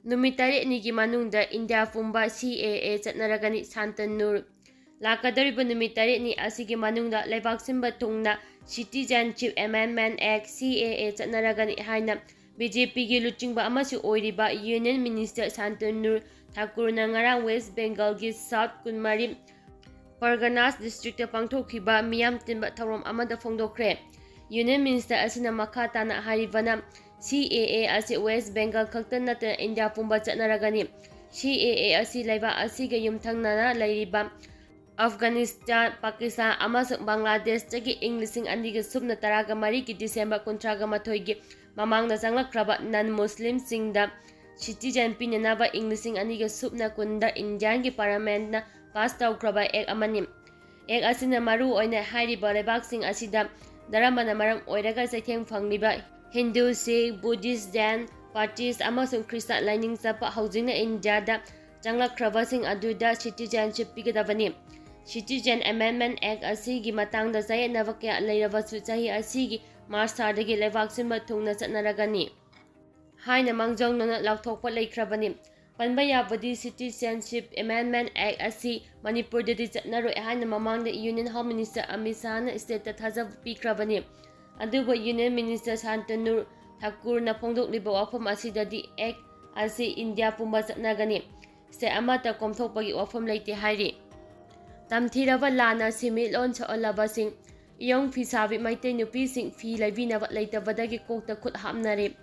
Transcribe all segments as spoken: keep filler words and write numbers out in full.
ꯅꯨꯃꯤꯠ ꯇꯔꯦꯠꯅꯤꯒꯤ ꯃꯅꯨꯡꯗ ꯏꯟꯗꯤꯌꯥ ꯄꯨꯝꯕ C A A ꯆꯠꯅꯔꯒꯅꯤ꯫ ꯁꯥꯟꯇꯅꯨꯔ꯫ ꯂꯥꯛꯀꯗꯧꯔꯤꯕ ꯅꯨꯃꯤꯠ ꯇꯔꯦꯠꯅꯤ ꯑꯁꯤꯒꯤ ꯃꯅꯨꯡꯗ ꯂꯩꯕꯥꯛ ꯁꯤꯟꯕ ꯊꯨꯡꯅ Citizenship Amendment Act, C A A, ꯆꯠꯅꯔꯒꯅꯤ ꯍꯥꯏꯅ B J Pꯒꯤ ꯂꯨꯆꯤꯡꯕ ꯑꯃꯁꯨ ꯑꯣꯏꯔꯤꯕ Union Minister ꯁꯥꯟꯇꯅꯨꯔ ꯊꯥꯀꯨꯔꯅ ꯉꯔꯥꯡ ꯋꯦꯁ ꯕꯦꯡꯒꯜꯒꯤ ꯁꯥꯎꯠ ꯀꯨꯟꯃꯔꯤ ꯄꯔꯒꯅꯥꯁ ꯗꯤꯁꯇ꯭ꯔꯤꯛꯇ ꯄꯥꯡꯊꯣꯛꯈꯤꯕ ꯃꯤꯌꯥꯝ ꯇꯤꯟꯕ ꯊꯧꯔꯝ ꯑꯃꯗ ꯐꯣꯡꯗꯣꯛꯈ꯭ꯔꯦ꯫ Union Minister ꯑꯁꯤꯅ ꯃꯈꯥ ꯇꯥꯅ ꯍꯥꯏꯔꯤꯕꯅ, C A A ꯑꯁꯤ ꯋꯦꯁ ꯕꯦꯡꯒꯜ ꯈꯛꯇ ꯅꯠꯇꯅ ꯏꯟꯗꯤꯌꯥ ꯄꯨꯝꯕ ꯆꯠꯅꯔꯒꯅꯤ꯫ C A A ꯑꯁꯤ ꯂꯩꯕꯥꯛ ꯑꯁꯤꯒ ꯌꯨꯝꯊꯪꯅꯅ ꯂꯩꯔꯤꯕ ꯑꯐꯒꯥꯅꯤꯁꯇꯥꯟ, ꯄꯥꯀꯤꯁꯇꯥꯟ ꯑꯃꯁꯨꯡ ꯕꯪꯒ꯭ꯂꯥꯗꯦꯁꯇꯒꯤ ꯏꯪ ꯂꯤꯁꯤꯡ ꯑꯅꯤꯒ ꯁꯨꯞꯅ ꯇꯔꯥꯒ ꯃꯔꯤꯒꯤ ꯗꯤꯁꯦꯝꯕꯔ ꯀꯨꯟꯊ꯭ꯔꯥꯒ ꯃꯥꯊꯣꯏꯒꯤ ꯃꯃꯥꯡꯗ ꯆꯪꯂꯛꯈ꯭ꯔꯕ non-Muslimꯁꯤꯡꯗ citizen ꯄꯤꯅꯅꯕ ꯏꯪ ꯂꯤꯁꯤꯡ ꯑꯅꯤꯒ ꯁꯨꯞꯅ ꯀꯨꯟꯗ ꯏꯟꯗꯤꯌꯥꯟꯒꯤ ꯄꯥꯔꯂꯤꯌꯥꯃꯦꯟꯠꯅ ꯄꯥꯁ ꯇꯧꯈ꯭ꯔꯕ ꯑꯦꯛ ꯑꯃꯅꯤ꯫ ꯑꯦꯛ ꯑꯁꯤꯅ ꯃꯔꯨ ꯑꯣꯏꯅ ꯍꯥꯏꯔꯤꯕ ꯂꯩꯕꯥꯛꯁꯤꯡ ꯑꯁꯤꯗ ꯙꯔꯃꯅ ꯃꯔꯝ ꯑꯣꯏꯔꯒ ꯆꯩꯊꯦꯡ ꯐꯪꯂꯤꯕ ꯍꯤꯟꯗꯨ, ꯁꯤꯈ, ꯕꯨꯙꯤꯁ꯭ꯠ, ꯖꯦꯟ, ꯄꯥꯔꯇꯤꯁ꯭ꯠ ꯑꯃꯁꯨꯡ ꯈ꯭ꯔꯤꯁꯇ ꯂꯥꯏꯅꯤꯡ ꯆꯠꯄ ꯍꯧꯖꯤꯛꯅ ꯏꯟꯗꯤꯌꯥꯗ ꯆꯪꯂꯛꯈ꯭ꯔꯕꯁꯤꯡ ꯑꯗꯨꯗ citizenship ꯄꯤꯒꯗꯕꯅꯤ꯫ Citizen Amendment Act ꯑꯁꯤꯒꯤ ꯃꯇꯥꯡꯗ ꯆꯌꯦꯠꯅꯕ ꯀꯌꯥ ꯂꯩꯔꯕꯁꯨ, ꯆꯍꯤ ꯑꯁꯤꯒꯤ ꯃꯥꯔꯆ ꯊꯥꯗꯒꯤ ꯂꯩꯕꯥꯛ ꯁꯤꯟꯕ ꯊꯨꯡꯅ ꯆꯠꯅꯔꯒꯅꯤ ꯍꯥꯏꯅ ꯃꯥꯡꯖꯧꯅꯅ ꯂꯥꯎꯊꯣꯛꯄ ꯂꯩꯈ꯭ꯔꯕꯅꯤ꯫ ꯄꯟꯕ ꯌꯥꯕꯗꯤ, Citizenship Amendment Act ꯑꯁꯤ ꯃꯅꯤꯄꯨꯔꯗꯗꯤ ꯆꯠꯅꯔꯣꯏ ꯍꯥꯏꯅ ꯃꯃꯥꯡꯗ Union Home Minister ꯑꯃꯤꯠ ꯁꯥꯍꯅ stateꯇ ꯊꯥꯖꯕ ꯄꯤꯈ꯭ꯔꯕꯅꯤ꯫ ꯑꯗꯨꯕꯨ Union Minister ꯁꯥꯟꯇꯅꯨꯔ ꯊꯥꯀꯨꯔꯅ ꯐꯣꯡꯗꯣꯛꯂꯤꯕ ꯋꯥꯐꯝ ꯑꯁꯤꯗꯗꯤ act ꯑꯁꯤ ꯏꯟꯗꯤꯌꯥ ꯄꯨꯝꯕ ꯆꯠꯅꯒꯅꯤ, state ꯑꯃꯠꯇ ꯀꯣꯝꯊꯣꯛꯄꯒꯤ ꯋꯥꯐꯝ ꯂꯩꯇꯦ ꯍꯥꯏꯔꯤ꯫ ꯇꯝꯊꯤꯔꯕ ꯂꯥꯟꯅ ꯁꯦꯟꯃꯤꯠꯂꯣꯟ ꯁꯣꯛꯍꯜꯂꯕꯁꯤꯡ꯫ ꯏꯌꯣꯡ ꯐꯤ ꯁꯥꯕꯤ ꯃꯩꯇꯩ ꯅꯨꯄꯤꯁꯤꯡ ꯐꯤ ꯂꯩꯕꯤꯅꯕ ꯂꯩꯇꯕꯗꯒꯤ ꯀꯣꯛꯇ ꯈꯨꯠ ꯍꯥꯞꯅꯔꯦ꯫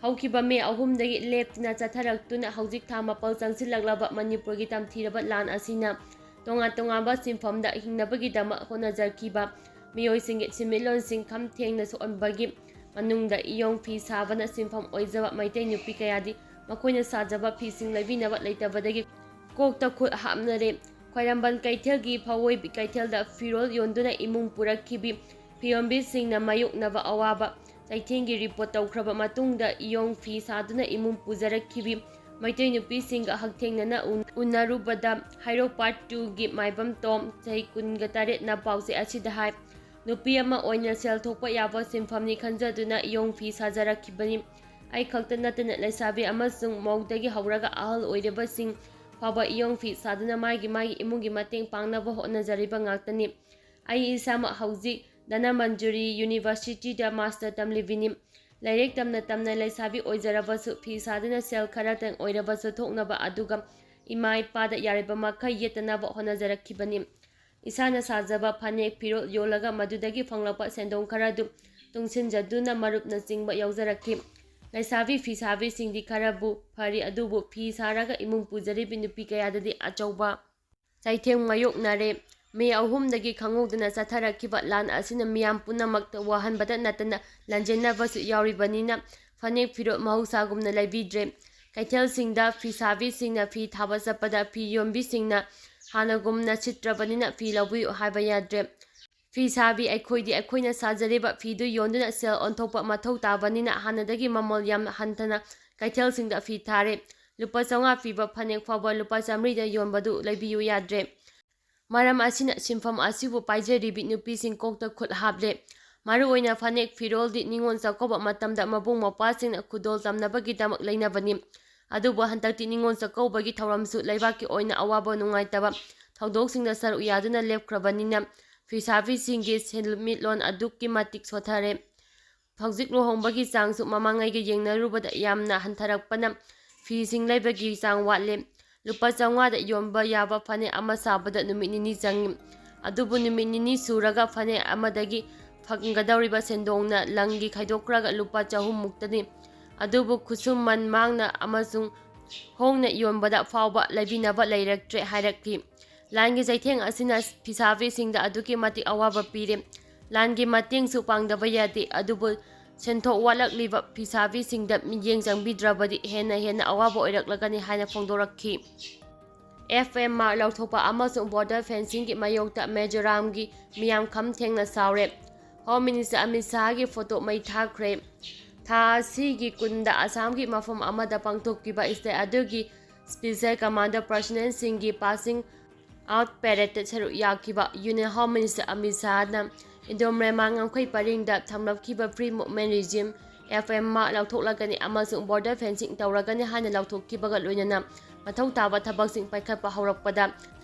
ꯍꯧꯈꯤꯕ ꯃꯦ ꯑꯍꯨꯝꯗꯒꯤ ꯂꯦꯞꯇꯅ ꯆꯠꯊꯔꯛꯇꯨꯅ ꯍꯧꯖꯤꯛ ꯊꯥ ꯃꯥꯄꯜ ꯆꯪꯁꯤꯜꯂꯛꯂꯕ ꯃꯅꯤꯄꯨꯔꯒꯤ ꯇꯝꯊꯤꯔꯕ ꯂꯥꯟ ꯑꯁꯤꯅ ꯇꯣꯉꯥꯟ ꯇꯣꯉꯥꯟꯕ ꯁꯤꯟꯐꯝꯗ ꯍꯤꯡꯅꯕꯒꯤꯗꯃꯛ ꯍꯣꯠꯅꯖꯈꯤꯕ ꯃꯤꯑꯣꯏꯁꯤꯡꯒꯤ ꯁꯦꯟꯃꯤꯠꯂꯣꯟꯁꯤꯡ ꯈꯝ ꯊꯦꯡꯅ ꯁꯣꯛꯍꯟꯕꯒꯤ ꯃꯅꯨꯡꯗ ꯏꯌꯣꯡ ꯐꯤ ꯁꯥꯕꯅ ꯁꯤꯟꯐꯝ ꯑꯣꯏꯖꯕ ꯃꯩꯇꯩ ꯅꯨꯄꯤ ꯀꯌꯥꯗꯤ ꯃꯈꯣꯏꯅ ꯁꯥꯖꯕ ꯐꯤꯁꯤꯡ ꯂꯩꯕꯤꯅꯕ ꯂꯩꯇꯕꯗꯒꯤ ꯀꯣꯛꯇ ꯈꯨꯠ ꯍꯥꯞꯅꯔꯦ꯫ ꯈ꯭ꯋꯥꯏꯔꯝꯕꯟ ꯀꯩꯊꯦꯜꯒꯤ ꯐꯋꯣꯏꯕꯤ ꯀꯩꯊꯦꯜꯗ ꯐꯤꯔꯣꯜ ꯌꯣꯟꯗꯨꯅ ꯏꯃꯨꯡ ꯄꯨꯔꯛꯈꯤꯕꯤ ꯐꯤꯌꯣꯟꯕꯤꯁꯤꯡꯅ ꯃꯥꯌꯣꯛꯅꯕ ꯑꯋꯥꯕ ꯆꯩꯊꯦꯡꯒꯤ report ꯇꯧꯈ꯭ꯔꯕ ꯃꯇꯨꯡꯗ ꯏꯌꯣꯡ ꯐꯤ ꯁꯥꯗꯨꯅ ꯏꯃꯨꯡ ꯄꯨꯖꯔꯛꯈꯤꯕꯤ ꯃꯩꯇꯩ ꯅꯨꯄꯤꯁꯤꯡꯒ ꯍꯛꯊꯦꯡꯅꯅ ꯎꯟ-, ꯎꯅꯔꯨꯕꯗ ꯍꯩꯔꯣꯛ Part Twoꯒꯤ ꯃꯥꯏꯕꯝꯇꯣꯝ, ꯆꯍꯤ ꯀꯨꯟꯒ ꯇꯔꯦꯠꯅ ꯄꯥꯎꯆꯦ ꯑꯁꯤꯗ ꯍꯥꯏ, ꯅꯨꯄꯤ ꯑꯃ ꯑꯣꯏꯅ ꯁꯦꯜ ꯊꯣꯛꯄ ꯌꯥꯕ ꯁꯤꯟꯐꯝꯅꯤ ꯈꯟꯖꯗꯨꯅ ꯏꯌꯣꯡ ꯐꯤ ꯁꯥꯖꯔꯛꯈꯤꯕꯅꯤ꯫ ꯑꯩ ꯈꯛꯇ ꯅꯠꯇꯅ ꯂꯩꯁꯥꯕꯤ ꯑꯃꯁꯨꯡ ꯃꯧꯗꯒꯤ ꯍꯧꯔꯒ ꯑꯍꯜ ꯑꯣꯏꯔꯕꯁꯤꯡ ꯐꯥꯎꯕ ꯏꯌꯣꯡ ꯐꯤ ꯁꯥꯗꯨꯅ ꯃꯥꯒꯤ ꯃꯥꯒꯤ ꯏꯃꯨꯡꯒꯤ ꯃꯇꯦꯡ ꯄꯥꯡꯅꯕ ꯍꯣꯠꯅꯖꯔꯤꯕ ꯉꯥꯛꯇꯅꯤ꯫ ꯑꯩ ꯏꯁꯥꯃꯛ ꯍꯧꯖꯤꯛ ꯙꯅꯃꯟꯖꯨꯔꯤ ꯌꯨꯅꯤꯚꯔꯁꯤꯇꯤꯗ ꯃꯥꯁꯇꯔ ꯇꯝꯂꯤꯕꯤꯅꯤ꯫ ꯂꯥꯏꯔꯤꯛ ꯇꯝꯅ ꯇꯝꯅ ꯂꯩꯁꯥꯕꯤ ꯑꯣꯏꯖꯔꯕꯁꯨ ꯐꯤ ꯁꯥꯗꯨꯅ ꯁꯦꯜ ꯈꯔꯇꯪ ꯑꯣꯏꯔꯕꯁꯨ ꯊꯣꯛꯅꯕ, ꯑꯗꯨꯒ ꯏꯃꯥ ꯏꯄꯥꯗ ꯌꯥꯔꯤꯕ ꯃꯈꯩ ꯌꯦꯠꯇꯅꯕ ꯍꯣꯠꯅꯖꯔꯛꯈꯤꯕꯅꯤ꯫ ꯏꯁꯥꯅ ꯁꯥꯖꯕ ꯐꯅꯦꯛ ꯐꯤꯔꯣꯜ ꯌꯣꯜꯂꯒ ꯃꯗꯨꯗꯒꯤ ꯐꯪꯂꯛꯄ ꯁꯦꯟꯗꯣꯡ ꯈꯔꯗꯨ ꯇꯨꯡꯁꯤꯟꯖꯗꯨꯅ ꯃꯔꯨꯞꯅꯆꯤꯡꯕ ꯌꯥꯎꯖꯔꯛꯈꯤ꯫ ꯂꯩꯁꯥꯕꯤ ꯐꯤꯁꯥꯕꯤꯁꯤꯡꯗꯤ ꯈꯔꯕꯨ ꯐꯔꯤ, ꯑꯗꯨꯕꯨ ꯐꯤ ꯁꯥꯔꯒ ꯏꯃꯨꯡ ꯄꯨꯖꯔꯤꯕꯤ ꯅꯨꯄꯤ ꯀꯌꯥꯗꯗꯤ ꯑꯆꯧꯕ ꯆꯩꯊꯦꯡ ꯃꯥꯌꯣꯛꯅꯔꯦ꯫ ꯃꯦ ꯑꯍꯨꯝꯗꯒꯤ ꯈꯪꯍꯧꯗꯅ ꯆꯠꯊꯔꯛꯈꯤꯕ ꯂꯥꯟ ꯑꯁꯤꯅ ꯃꯤꯌꯥꯝ ꯄꯨꯝꯅꯃꯛꯇ ꯋꯥꯍꯟꯕꯇ ꯅꯠꯇꯅ ꯂꯥꯟꯖꯦꯟꯅꯕꯁꯨ ꯌꯥꯎꯔꯤꯕꯅꯤꯅ ꯐꯅꯦꯛ ꯐꯤꯔꯣꯜ ꯃꯍꯧꯁꯥꯒꯨꯝꯅ ꯂꯩꯕꯤꯗ꯭ꯔꯦ꯫ ꯀꯩꯊꯦꯜꯁꯤꯡꯗ ꯐꯤꯁꯥꯕꯤꯁꯤꯡꯅ ꯐꯤ ꯊꯥꯕ ꯆꯠꯄꯗ ꯐꯤ ꯌꯣꯟꯕꯤꯁꯤꯡꯅ ꯍꯥꯟꯅꯒꯨꯝꯅ ꯁꯤꯠꯇ꯭ꯔꯕꯅꯤꯅ ꯐꯤ ꯂꯧꯕꯤꯌꯨ ꯍꯥꯏꯕ ꯌꯥꯗ꯭ꯔꯦ꯫ ꯐꯤ ꯁꯥꯕꯤ ꯑꯩꯈꯣꯏꯗꯤ ꯑꯩꯈꯣꯏꯅ ꯁꯥꯖꯔꯤꯕ ꯐꯤꯗꯨ ꯌꯣꯟꯗꯨꯅ ꯁꯦꯜ ꯑꯣꯟꯊꯣꯛꯄ ꯃꯊꯧ ꯇꯥꯕꯅꯤꯅ ꯍꯥꯟꯅꯗꯒꯤ ꯃꯃꯜ ꯌꯥꯝꯅ ꯍꯟꯊꯅ ꯀꯩꯊꯦꯜꯁꯤꯡꯗ ꯐꯤ ꯊꯥꯔꯦ꯫ ꯂꯨꯄꯥ ꯆꯥꯝꯃꯉꯥ ꯄꯤꯕ ꯐꯅꯦꯛ ꯐꯥꯎꯕ ꯂꯨꯄꯥ ꯆꯥꯝꯃꯔꯤꯗ ꯌꯣꯟꯕꯗꯨ ꯂꯩꯕꯤꯌꯨ ꯌꯥꯗ꯭ꯔꯦ꯫ ꯃꯔꯝ ꯑꯁꯤꯅ ꯁꯤꯟꯐꯝ ꯑꯁꯤꯕꯨ ꯄꯥꯏꯖꯔꯤꯕꯤ ꯅꯨꯄꯤꯁꯤꯡ ꯀꯣꯛꯇ ꯈꯨꯠ ꯍꯥꯞꯂꯦ꯫ ꯃꯔꯨꯑꯣꯏꯅ ꯐꯅꯦꯛ ꯐꯤꯔꯣꯜꯗꯤ ꯅꯤꯉꯣꯜ ꯆꯥꯛꯀꯧꯕ ꯃꯇꯝꯗ ꯃꯕꯨꯡ ꯃꯧꯄ꯭ꯋꯥꯁꯤꯡꯅ ꯈꯨꯗꯣꯜ ꯇꯝꯅꯕꯒꯤꯗꯃꯛ ꯂꯩꯅꯕꯅꯤ꯫ ꯑꯗꯨꯕꯨ ꯍꯟꯗꯛꯇꯤ ꯅꯤꯉꯣꯜ ꯆꯥꯛꯀꯧꯕꯒꯤ ꯊꯧꯔꯝꯁꯨ ꯂꯩꯕꯥꯛꯀꯤ ꯑꯣꯏꯅ ꯑꯋꯥꯕ ꯅꯨꯡꯉꯥꯏꯇꯕ ꯊꯧꯗꯣꯛꯁꯤꯡꯗ ꯁꯔꯨꯛ ꯌꯥꯗꯨꯅ ꯂꯦꯞꯈ꯭ꯔꯕꯅꯤꯅ ꯐꯤꯁꯥꯕꯤꯁꯤꯡꯒꯤ ꯁꯦꯟꯃꯤꯠꯂꯣꯟ ꯑꯗꯨꯛꯀꯤ ꯃꯇꯤꯛ ꯁꯣꯊꯔꯦ꯫ ꯍꯧꯖꯤꯛ ꯂꯨꯍꯣꯡꯕꯒꯤ ꯆꯥꯡꯁꯨ ꯃꯃꯥꯡꯉꯩꯒ ꯌꯦꯡꯅꯔꯨꯕꯗ ꯌꯥꯝꯅ ꯍꯟꯊꯔꯛꯄꯅ ꯐꯤꯁꯤꯡ ꯂꯩꯕꯒꯤ ꯆꯥꯡ ꯋꯥꯠꯂꯦ꯫ ꯂꯨꯄꯥ ꯆꯥꯝꯃꯉꯥꯗ ꯌꯣꯟꯕ ꯌꯥꯕ ꯐꯅꯦꯛ ꯑꯃ ꯁꯥꯕꯗ ꯅꯨꯃꯤꯠ ꯅꯤꯅꯤ ꯆꯪꯉꯤ꯫ ꯑꯗꯨꯕꯨ ꯅꯨꯃꯤꯠ ꯅꯤꯅꯤ ꯁꯨꯔꯒ ꯐꯅꯦꯛ ꯑꯃꯗꯒꯤ ꯐꯪꯒꯗꯧꯔꯤꯕ ꯁꯦꯟꯗꯣꯡꯅ ꯂꯪꯒꯤ ꯈꯥꯏꯗꯣꯛꯈ꯭ꯔꯒ ꯂꯨꯄꯥ ꯆꯍꯨꯝ ꯃꯨꯛꯇꯅꯤ꯫ ꯑꯗꯨꯕꯨ ꯈꯨꯠꯁꯨꯃꯟ ꯃꯥꯡꯅ ꯑꯃꯁꯨꯡ ꯍꯣꯡꯅ ꯌꯣꯟꯕꯗ ꯐꯥꯎꯕ ꯂꯩꯕꯤꯅꯕ ꯂꯩꯔꯛꯇ꯭ꯔꯦ ꯍꯥꯏꯔꯛꯈꯤ꯫ ꯂꯥꯟꯒꯤ ꯆꯩꯊꯦꯡ ꯑꯁꯤꯅ ꯐꯤꯁꯥꯕꯤꯁꯤꯡꯗ ꯑꯗꯨꯛꯀꯤ ꯃꯇꯤꯛ ꯑꯋꯥꯕ ꯄꯤꯔꯦ꯫ ꯂꯥꯟꯒꯤ ꯃꯇꯦꯡꯁꯨ ꯄꯥꯡꯗꯕ ꯌꯥꯗꯦ, ꯑꯗꯨꯕꯨ ꯁꯦꯟꯊꯣꯛ ꯋꯥꯠꯂꯛꯂꯤꯕ ꯐꯤꯁꯥꯕꯤꯁꯤꯡꯗ ꯃꯤꯠꯌꯦꯡ ꯆꯪꯕꯤꯗ꯭ꯔꯕꯗꯤ ꯍꯦꯟꯅ ꯍꯦꯟꯅ ꯑꯋꯥꯕ ꯑꯣꯏꯔꯛꯂꯒꯅꯤ ꯍꯥꯏꯅ ꯐꯣꯡꯗꯣꯔꯛꯈꯤ꯫ ꯑꯦꯐ ꯑꯦꯝ ꯑꯥꯔ ꯂꯧꯊꯣꯛꯄ ꯑꯃꯁꯨꯡ ꯕꯣꯔꯗꯔ ꯐꯦꯟꯁꯤꯡꯒꯤ ꯃꯥꯌꯣꯛꯇ ꯃꯤꯖꯣꯔꯥꯝꯒꯤ ꯃꯤꯌꯥꯝ ꯈꯝ ꯊꯦꯡꯅ ꯁꯥꯎꯔꯦ꯫ ꯍꯣꯝ ꯃꯤꯅꯤꯁꯇꯔ ꯑꯃꯤꯠ ꯁꯥꯍꯒꯤ ꯐꯣꯇꯣ ꯃꯩ ꯊꯥꯈ꯭ꯔꯦ꯫ ꯊꯥ ꯑꯁꯤꯒꯤ ꯀꯨꯟꯗ ꯑꯁꯥꯝꯒꯤ ꯃꯐꯝ ꯑꯃꯗ ꯄꯥꯡꯊꯣꯛꯈꯤꯕ ꯁ꯭ꯇꯦꯠ ꯑꯗꯨꯒꯤ ꯁ꯭ꯄꯦꯁꯤꯌꯦꯜ ꯀꯃꯥꯟꯗꯣ ꯄꯔꯁꯅꯦꯜꯁꯤꯡꯒꯤ ꯄꯥꯁꯤꯡ ꯑꯥꯎꯠ ꯄꯦꯔꯦꯗꯇ ꯁꯔꯨꯛ ꯌꯥꯈꯤꯕ ꯌꯨꯅꯤꯌꯟ ꯍꯣꯝ ꯃꯤꯅꯤꯁꯇꯔ ꯑꯃꯤꯠ ꯁꯥꯍꯅ ꯏꯟꯗꯣ ꯃ꯭ꯌꯥꯟꯃꯥꯔ ꯉꯝꯈꯩ ꯄꯔꯤꯡꯗ ꯊꯝꯂꯛꯈꯤꯕ free movement regime F M ꯃꯥꯔꯛ ꯂꯧꯊꯣꯛꯂꯒꯅꯤ ꯑꯃꯁꯨꯡ border fencing ꯇꯧꯔꯒꯅꯤ ꯍꯥꯏꯅ ꯂꯥꯎꯊꯣꯛꯈꯤꯕꯒ ꯂꯣꯏꯅꯅ ꯃꯊꯧ ꯇꯥꯕ ꯊꯕꯛꯁꯤꯡ ꯄꯥꯏꯈꯠꯄ ꯍꯧꯔꯛꯄꯗ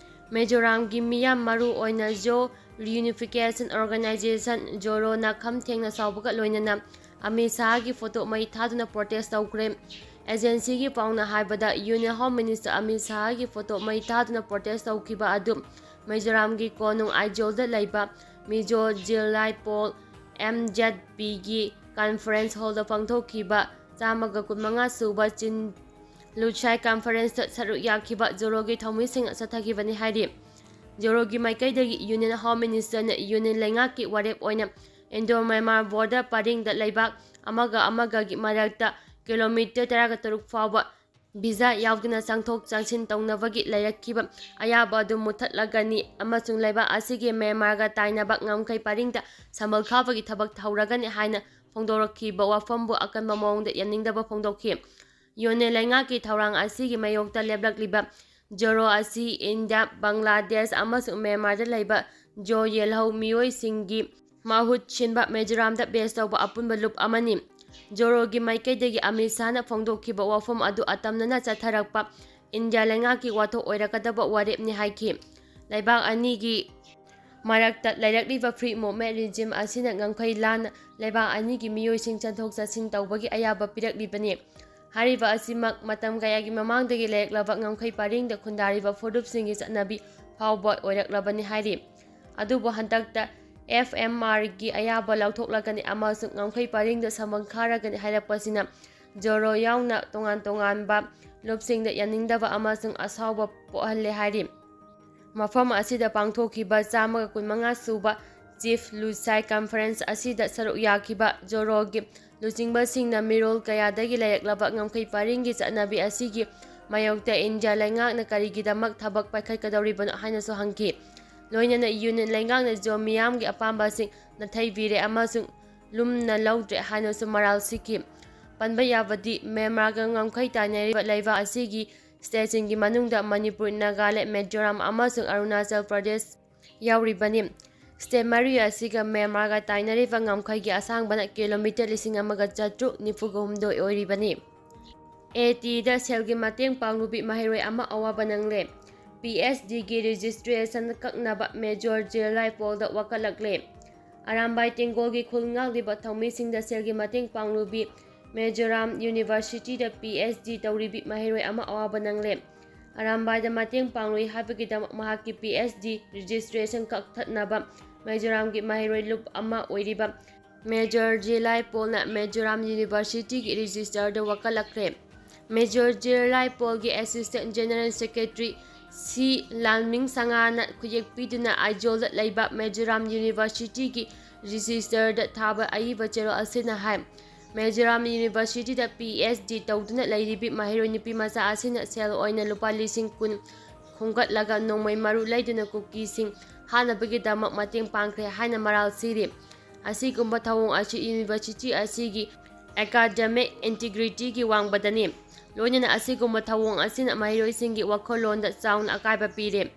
ꯃꯤꯖꯣꯔꯥꯝꯒꯤ ꯃꯤꯌꯥꯝ, ꯃꯔꯨ ꯑꯣꯏꯅ ꯖꯣ ꯔꯤꯌꯨꯅꯤꯐꯤꯀꯦꯁꯟ ꯑꯣꯔꯒꯅꯥꯏꯖꯦꯁꯟ, ꯖꯣꯔꯣꯅ ꯈꯝ ꯊꯦꯡꯅ ꯁꯥꯎꯕꯒ ꯂꯣꯏꯅꯅ ꯑꯃꯤꯠ ꯁꯥꯍꯒꯤ ꯐꯣꯇꯣ ꯃꯩ ꯊꯥꯗꯨꯅ protest ꯇꯧꯈ꯭ꯔꯦ꯫ ꯑꯦꯖꯦꯟꯁꯤꯒꯤ ꯄꯥꯎꯅ ꯍꯥꯏꯕꯗ, ꯌꯨꯅꯤꯌꯟ ꯍꯣꯝ ꯃꯤꯅꯤꯁꯇꯔ ꯑꯃꯤꯠ ꯁꯥꯍꯒꯤ ꯐꯣꯇꯣ ꯃꯩ ꯊꯥꯗꯨꯅ protest ꯇꯧꯈꯤꯕ ꯑꯗꯨ ꯃꯤꯖꯣꯔꯥꯝꯒꯤ ꯀꯣꯅꯨꯡ ꯑꯥꯏꯖꯣꯜꯗ ꯂꯩꯕ ꯃꯤꯖꯣ ꯖꯤꯂꯥꯏꯄꯣꯜ, ꯑꯦꯝ ꯖꯦꯗ ꯄꯤꯒꯤ ꯀꯟꯐꯔꯦꯟꯁ ꯍꯣꯜꯗ ꯄꯥꯡꯊꯣꯛꯈꯤꯕ ꯆꯥꯝꯃꯒ ꯀꯨꯟꯃꯉꯥ ꯁꯨꯕ ꯆꯤꯟ ꯂꯨꯠꯁꯥꯏ ꯀꯟꯐꯔꯦꯟꯁꯇ ꯁꯔꯨꯛ ꯌꯥꯈꯤꯕ ꯖꯣꯔꯣꯒꯤ ꯊꯧꯃꯤꯁꯤꯡꯅ ꯆꯠꯊꯈꯤꯕꯅꯤ ꯍꯥꯏꯔꯤ꯫ ꯖꯣꯔꯣꯒꯤ ꯃꯥꯏꯀꯩꯗꯒꯤ ꯌꯨꯅꯤꯌꯟ ꯍꯣꯝ ꯃꯤꯅꯤꯁꯇꯔꯅ ꯌꯨꯅꯤꯌꯟ ꯂꯩꯉꯥꯛꯀꯤ ꯋꯥꯔꯦꯞ ꯑꯣꯏꯅ ꯏꯟꯗꯣ ꯃ꯭ꯌꯥꯟꯃꯥꯔ border ꯄꯔꯤꯡꯗ ꯂꯩꯕꯥꯛ ꯑꯃꯒ ꯑꯃꯒꯒꯤ ꯃꯔꯛꯇ ꯀꯤꯂꯣꯃꯤꯇꯔ ꯇꯔꯥꯒ ꯇꯔꯨꯛ ꯐꯥꯎꯕ ꯚꯤꯖꯥ ꯌꯥꯎꯗꯅ ꯆꯪꯊꯣꯛ ꯆꯪꯁꯤꯟ ꯇꯧꯅꯕꯒꯤ ꯂꯩꯔꯛꯈꯤꯕ ꯑꯌꯥꯕ ꯑꯗꯨ ꯃꯨꯠꯊꯠꯂꯒꯅꯤ ꯑꯃꯁꯨꯡ ꯂꯩꯕꯥꯛ ꯑꯁꯤꯒꯤ ꯃ꯭ꯌꯥꯟꯃꯥꯔꯒ ꯇꯥꯏꯅꯕ ꯉꯝꯈꯩ ꯄꯔꯤꯡꯗ ꯁꯝꯕꯜ ꯈꯥꯕꯒꯤ ꯊꯕꯛ ꯍꯧꯔꯒꯅꯤ ꯍꯥꯏꯅ ꯐꯣꯡꯗꯣꯔꯛꯈꯤꯕ ꯋꯥꯐꯝꯕꯨ ꯑꯀꯟꯕ ꯃꯑꯣꯡꯗ ꯌꯥꯅꯤꯡꯗꯕ ꯐꯣꯡꯗꯣꯛꯈꯤ꯫ ꯌꯨꯅꯤꯌꯟ ꯂꯩꯉꯥꯛꯀꯤ ꯊꯧꯔꯥꯡ ꯑꯁꯤꯒꯤ ꯃꯥꯌꯣꯛꯇ ꯂꯦꯞꯂꯛꯂꯤꯕ ꯖꯣꯔꯣ ꯑꯁꯤ ꯏꯟꯗꯤꯌꯥ, ꯕꯪꯒ꯭ꯂꯥꯗꯦꯁ ꯑꯃꯁꯨꯡ ꯃ꯭ꯌꯥꯟꯃꯥꯔꯗ ꯂꯩꯕ ꯖꯣ ꯌꯦꯜꯍꯧ ꯃꯤꯑꯣꯏꯁꯤꯡꯒꯤ ꯃꯍꯨꯠ ꯁꯤꯟꯕ ꯃꯤꯖꯣꯔꯥꯝꯗ base ꯇꯧꯕ ꯑꯄꯨꯟꯕ ꯂꯨꯞ ꯑꯃꯅꯤ꯫ ꯖꯣꯔꯣꯒꯤ ꯃꯥꯏꯀꯩꯗꯒꯤ ꯑꯃꯤꯠ ꯁꯥꯍꯅ ꯐꯣꯡꯗꯣꯛꯈꯤꯕ ꯋꯥꯐꯝ ꯑꯗꯨ ꯑꯇꯝꯅꯅ ꯆꯠꯊꯔꯛꯄ ꯏꯟꯗꯤꯌꯥ ꯂꯩꯉꯥꯛꯀꯤ ꯋꯥꯊꯣꯛ ꯑꯣꯏꯔꯛꯀꯗꯕ ꯋꯥꯔꯦꯞꯅꯤ ꯍꯥꯏꯈꯤ꯫ ꯂꯩꯕꯥꯛ ꯑꯅꯤꯒꯤ ꯃꯔꯛꯇ ꯂꯩꯔꯛꯂꯤꯕ free movement regime ꯑꯁꯤꯅ ꯉꯝꯈꯩ ꯂꯥꯟꯅ ꯂꯩꯕꯥꯛ ꯑꯅꯤꯒꯤ ꯃꯤꯑꯣꯏꯁꯤꯡ ꯆꯠꯊꯣꯛ ꯆꯠꯁꯤꯟ ꯇꯧꯕꯒꯤ ꯑꯌꯥꯕ ꯄꯤꯔꯛꯂꯤꯕꯅꯤ꯫ ꯍꯥꯏꯔꯤꯕ ꯑꯁꯤꯃꯛ ꯃꯇꯝ ꯀꯌꯥꯒꯤ ꯃꯃꯥꯡꯗꯒꯤ ꯂꯩꯔꯛꯂꯕ ꯉꯝꯈꯩ ꯄꯔꯤꯡꯗ ꯈꯨꯟꯗꯥꯔꯤꯕ ꯐꯨꯔꯨꯞꯁꯤꯡꯒꯤ ꯆꯠꯅꯕꯤ ꯐꯥꯎꯕ ꯑꯣꯏꯔꯛꯂꯕꯅꯤ ꯍꯥꯏꯔꯤ꯫ ꯑꯗꯨꯕꯨ ꯍꯟꯗꯛꯇ ꯑꯦꯐ ꯑꯦꯝ ꯑꯥꯔꯒꯤ ꯑꯌꯥꯕ ꯂꯧꯊꯣꯛꯂꯒꯅꯤ ꯑꯃꯁꯨꯡ ꯉꯝꯈꯩ ꯄꯔꯤꯡꯗ ꯁꯝꯕꯜ ꯈꯥꯔꯒꯅꯤ ꯍꯥꯏꯔꯛꯄꯁꯤꯅ ꯖꯣꯔꯣ ꯌꯥꯎꯅ ꯇꯣꯉꯥꯟ ꯇꯣꯉꯥꯟꯕ ꯂꯨꯞꯁꯤꯡꯗ ꯌꯥꯅꯤꯡꯗꯕ ꯑꯃꯁꯨꯡ ꯑꯁꯥꯎꯕ ꯄꯣꯛꯍꯜꯂꯦ ꯍꯥꯏꯔꯤ꯫ ꯃꯐꯝ ꯑꯁꯤꯗ ꯄꯥꯡꯊꯣꯛꯈꯤꯕ ꯆꯥꯝꯃꯒ ꯀꯨꯟꯃꯉꯥ ꯁꯨꯕ ꯆꯤꯐ ꯂꯨꯠꯁꯥꯏ ꯀꯟꯐꯔꯦꯟꯁ ꯑꯁꯤꯗ ꯁꯔꯨꯛ ꯌꯥꯈꯤꯕ ꯖꯣꯔꯣꯒꯤ ꯂꯨꯆꯤꯡꯕꯁꯤꯡꯅ ꯃꯤꯔꯣꯜ ꯀꯌꯥꯗꯒꯤ ꯂꯩꯔꯛꯂꯕ ꯉꯝꯈꯩ ꯄꯔꯤꯡꯒꯤ ꯆꯠꯅꯕꯤ ꯑꯁꯤꯒꯤ ꯃꯥꯌꯣꯛꯇ ꯏꯟꯗꯤꯌꯥ ꯂꯩꯉꯥꯛꯅ ꯀꯔꯤꯒꯤꯗꯃꯛ ꯊꯕꯛ ꯄꯥꯏꯈꯠꯀꯗꯧꯔꯤꯕꯅꯣ ꯍꯥꯏꯅꯁꯨ ꯍꯪꯈꯤ꯫ ꯂꯣꯏꯅꯅ ꯌꯨꯅꯤꯌꯟ ꯂꯩꯉꯥꯛꯅ ꯖꯣ ꯃꯤꯌꯥꯝꯒꯤ ꯑꯄꯥꯝꯕꯁꯤꯡ ꯅꯥꯊꯩꯕꯤꯔꯦ ꯑꯃꯁꯨꯡ ꯂꯨꯝꯅ ꯂꯧꯗ꯭ꯔꯦ ꯍꯥꯏꯅꯁꯨ ꯃꯔꯥꯜ ꯁꯤꯈꯤ꯫ ꯄꯟꯕ ꯌꯥꯕꯗꯤ, ꯃ꯭ꯌꯥꯟꯃꯥꯔꯒ ꯉꯝꯈꯩ ꯇꯥꯏꯅꯔꯤꯕ ꯂꯩꯕꯥꯛ ꯑꯁꯤꯒꯤ ꯁ꯭ꯇꯦꯠꯁꯤꯡꯒꯤ ꯃꯅꯨꯡꯗ ꯃꯅꯤꯄꯨꯔ, ꯅꯥꯒꯥꯂꯦꯟ, ꯃꯤꯖꯣꯔꯥꯝ ꯑꯃꯁꯨꯡ ꯑꯔꯨꯅꯥꯆꯜ ꯄ꯭ꯔꯗꯦꯁ ꯌꯥꯎꯔꯤꯕꯅꯤ꯫ ꯁ꯭ꯇꯦꯠ ꯃꯔꯤ ꯑꯁꯤꯒ ꯃ꯭ꯌꯥꯟꯃꯥꯔꯒ ꯇꯥꯏꯅꯔꯤꯕ ꯉꯝꯈꯩꯒꯤ ꯑꯁꯥꯡꯕꯅ ꯀꯤꯂꯣꯃꯤꯇꯔ ꯂꯤꯁꯤꯡ ꯑꯃꯒ ꯆꯥꯇ꯭ꯔꯨꯛ ꯅꯤꯐꯨꯒ ꯍꯨꯝꯗꯣꯏ ꯑꯣꯏꯔꯤꯕꯅꯤ꯫ ꯑꯦ ꯇꯤꯗ ꯁꯦꯜꯒꯤ ꯃꯇꯦꯡ ꯄꯥꯡꯂꯨꯕꯤ ꯃꯍꯩꯔꯣꯏ ꯑꯃ ꯑꯋꯥꯕ ꯅꯪꯂꯦ꯫ ꯄꯤ ꯑꯩꯆ ꯗꯤꯒꯤ ꯔꯦꯖꯤꯁꯇ꯭ꯔꯦꯁꯟ ꯀꯛꯅꯕ ꯃꯦꯖꯣꯔ ꯖꯦ ꯂꯥꯏ ꯄꯣꯜꯗ ꯋꯥꯀꯠꯂꯛꯂꯦ꯫ ꯑꯔꯥꯝꯕꯥꯏ ꯇꯦꯡꯒꯣꯜꯒꯤ ꯈꯨꯜ ꯉꯥꯛꯂꯤꯕ ꯊꯧꯃꯤꯁꯤꯡꯗ ꯁꯦꯜꯒꯤ ꯃꯇꯦꯡ ꯄꯥꯡꯂꯨꯕꯤ ꯃꯦꯖꯣꯔꯥꯝ ꯌꯨꯅꯤꯚꯔꯁꯤꯇꯤꯗ ꯄꯤ ꯑꯩꯆ ꯗꯤ ꯇꯧꯔꯤꯕꯤ ꯃꯍꯩꯔꯣꯏ ꯑꯃ ꯑꯋꯥꯕ ꯅꯪꯂꯦ꯫ ꯑꯔꯥꯝꯕꯥꯏꯗ ꯃꯇꯦꯡ ꯄꯥꯡꯂꯨꯏ ꯍꯥꯏꯕꯒꯤꯗꯃꯛ ꯃꯍꯥꯛꯀꯤ ꯄꯤ ꯑꯩꯆ ꯗꯤ ꯔꯦꯖꯤꯁꯇ꯭ꯔꯦꯁꯟ ꯀꯛꯊꯠꯅꯕ ꯃꯦꯖꯣꯔꯥꯝꯒꯤ ꯃꯍꯩꯔꯣꯏ ꯂꯨꯞ ꯑꯃ ꯑꯣꯏꯔꯤꯕ ꯃꯦꯖꯣꯔ ꯖꯦ ꯂꯥꯏ ꯄꯣꯜꯅ ꯃꯦꯖꯣꯔꯥꯝ ꯌꯨꯅꯤꯚꯔꯁꯤꯇꯤꯒꯤ ꯔꯦꯖꯤꯁꯇꯔꯗ ꯋꯥꯀꯠꯂꯛꯈ꯭ꯔꯦ꯫ ꯃꯦꯖꯣꯔ ꯖꯦ ꯂꯥꯏ ꯄꯣꯜꯒꯤ ꯑꯦꯁꯤꯁꯇꯦꯟ ꯖꯦꯅꯔꯦꯜ ꯁꯦꯀ꯭ꯔꯦꯇꯔꯤ ꯁꯤ ꯂꯥꯟꯃꯤꯡ ꯁꯉꯥꯅ ꯈꯨꯌꯦꯛ ꯄꯤꯗꯨꯅ ꯑꯥꯏꯖꯣꯜꯗ ꯂꯩꯕ ꯃꯦꯖꯣꯔꯥꯝ ꯌꯨꯅꯤꯚꯔꯁꯤꯇꯤꯒꯤ ꯔꯦꯖꯤꯁꯇꯔꯗ ꯊꯥꯕ ꯑꯏꯕ ꯆꯦꯔꯣꯜ ꯑꯁꯤꯅ ꯍꯥꯏ, ꯃꯦꯖꯣꯔꯥꯝ ꯌꯨꯅꯤꯚꯔꯁꯤꯇꯤꯗ ꯄꯤ ꯑꯩꯆ ꯗꯤ ꯇꯧꯗꯨꯅ ꯂꯩꯔꯤꯕꯤ ꯃꯍꯩꯔꯣꯏ ꯅꯨꯄꯤ ꯃꯆꯥ ꯑꯁꯤꯅ ꯁꯦꯜ ꯑꯣꯏꯅ ꯂꯨꯄꯥ ꯂꯤꯁꯤꯡ ꯀꯨꯟ ꯈꯣꯝꯒꯠꯂꯒ ꯅꯣꯡꯃꯩ ꯃꯔꯨ ꯂꯩꯗꯨꯅ ꯀꯨꯀꯤꯁꯤꯡ ꯍꯥꯠꯅꯕꯒꯤꯗꯃꯛ ꯃꯇꯦꯡ ꯄꯥꯡꯈ꯭ꯔꯦ ꯍꯥꯏꯅ ꯃꯔꯥꯜ ꯁꯤꯔꯤ꯫ ꯑꯁꯤꯒꯨꯝꯕ ꯊꯧꯑꯣꯡ ꯑꯁꯤ ꯌꯨꯅꯤꯚꯔꯁꯤꯇꯤ ꯑꯁꯤꯒꯤ ꯑꯦꯀꯥꯗꯃꯤꯛ ꯏꯟꯇꯤꯒ꯭ꯔꯤꯇꯤꯒꯤ ꯋꯥꯡꯃꯗꯅꯤ꯫ ꯂꯣꯏꯅꯅ ꯑꯁꯤꯒꯨꯝꯕ ꯊꯧꯑꯣꯡ ꯑꯁꯤꯅ ꯃꯍꯩꯔꯣꯏꯁꯤꯡꯒꯤ ꯋꯥꯈꯜꯂꯣꯟꯗ ꯆꯥꯎꯅ ꯑꯀꯥꯏꯕ ꯄꯤꯔꯦ꯫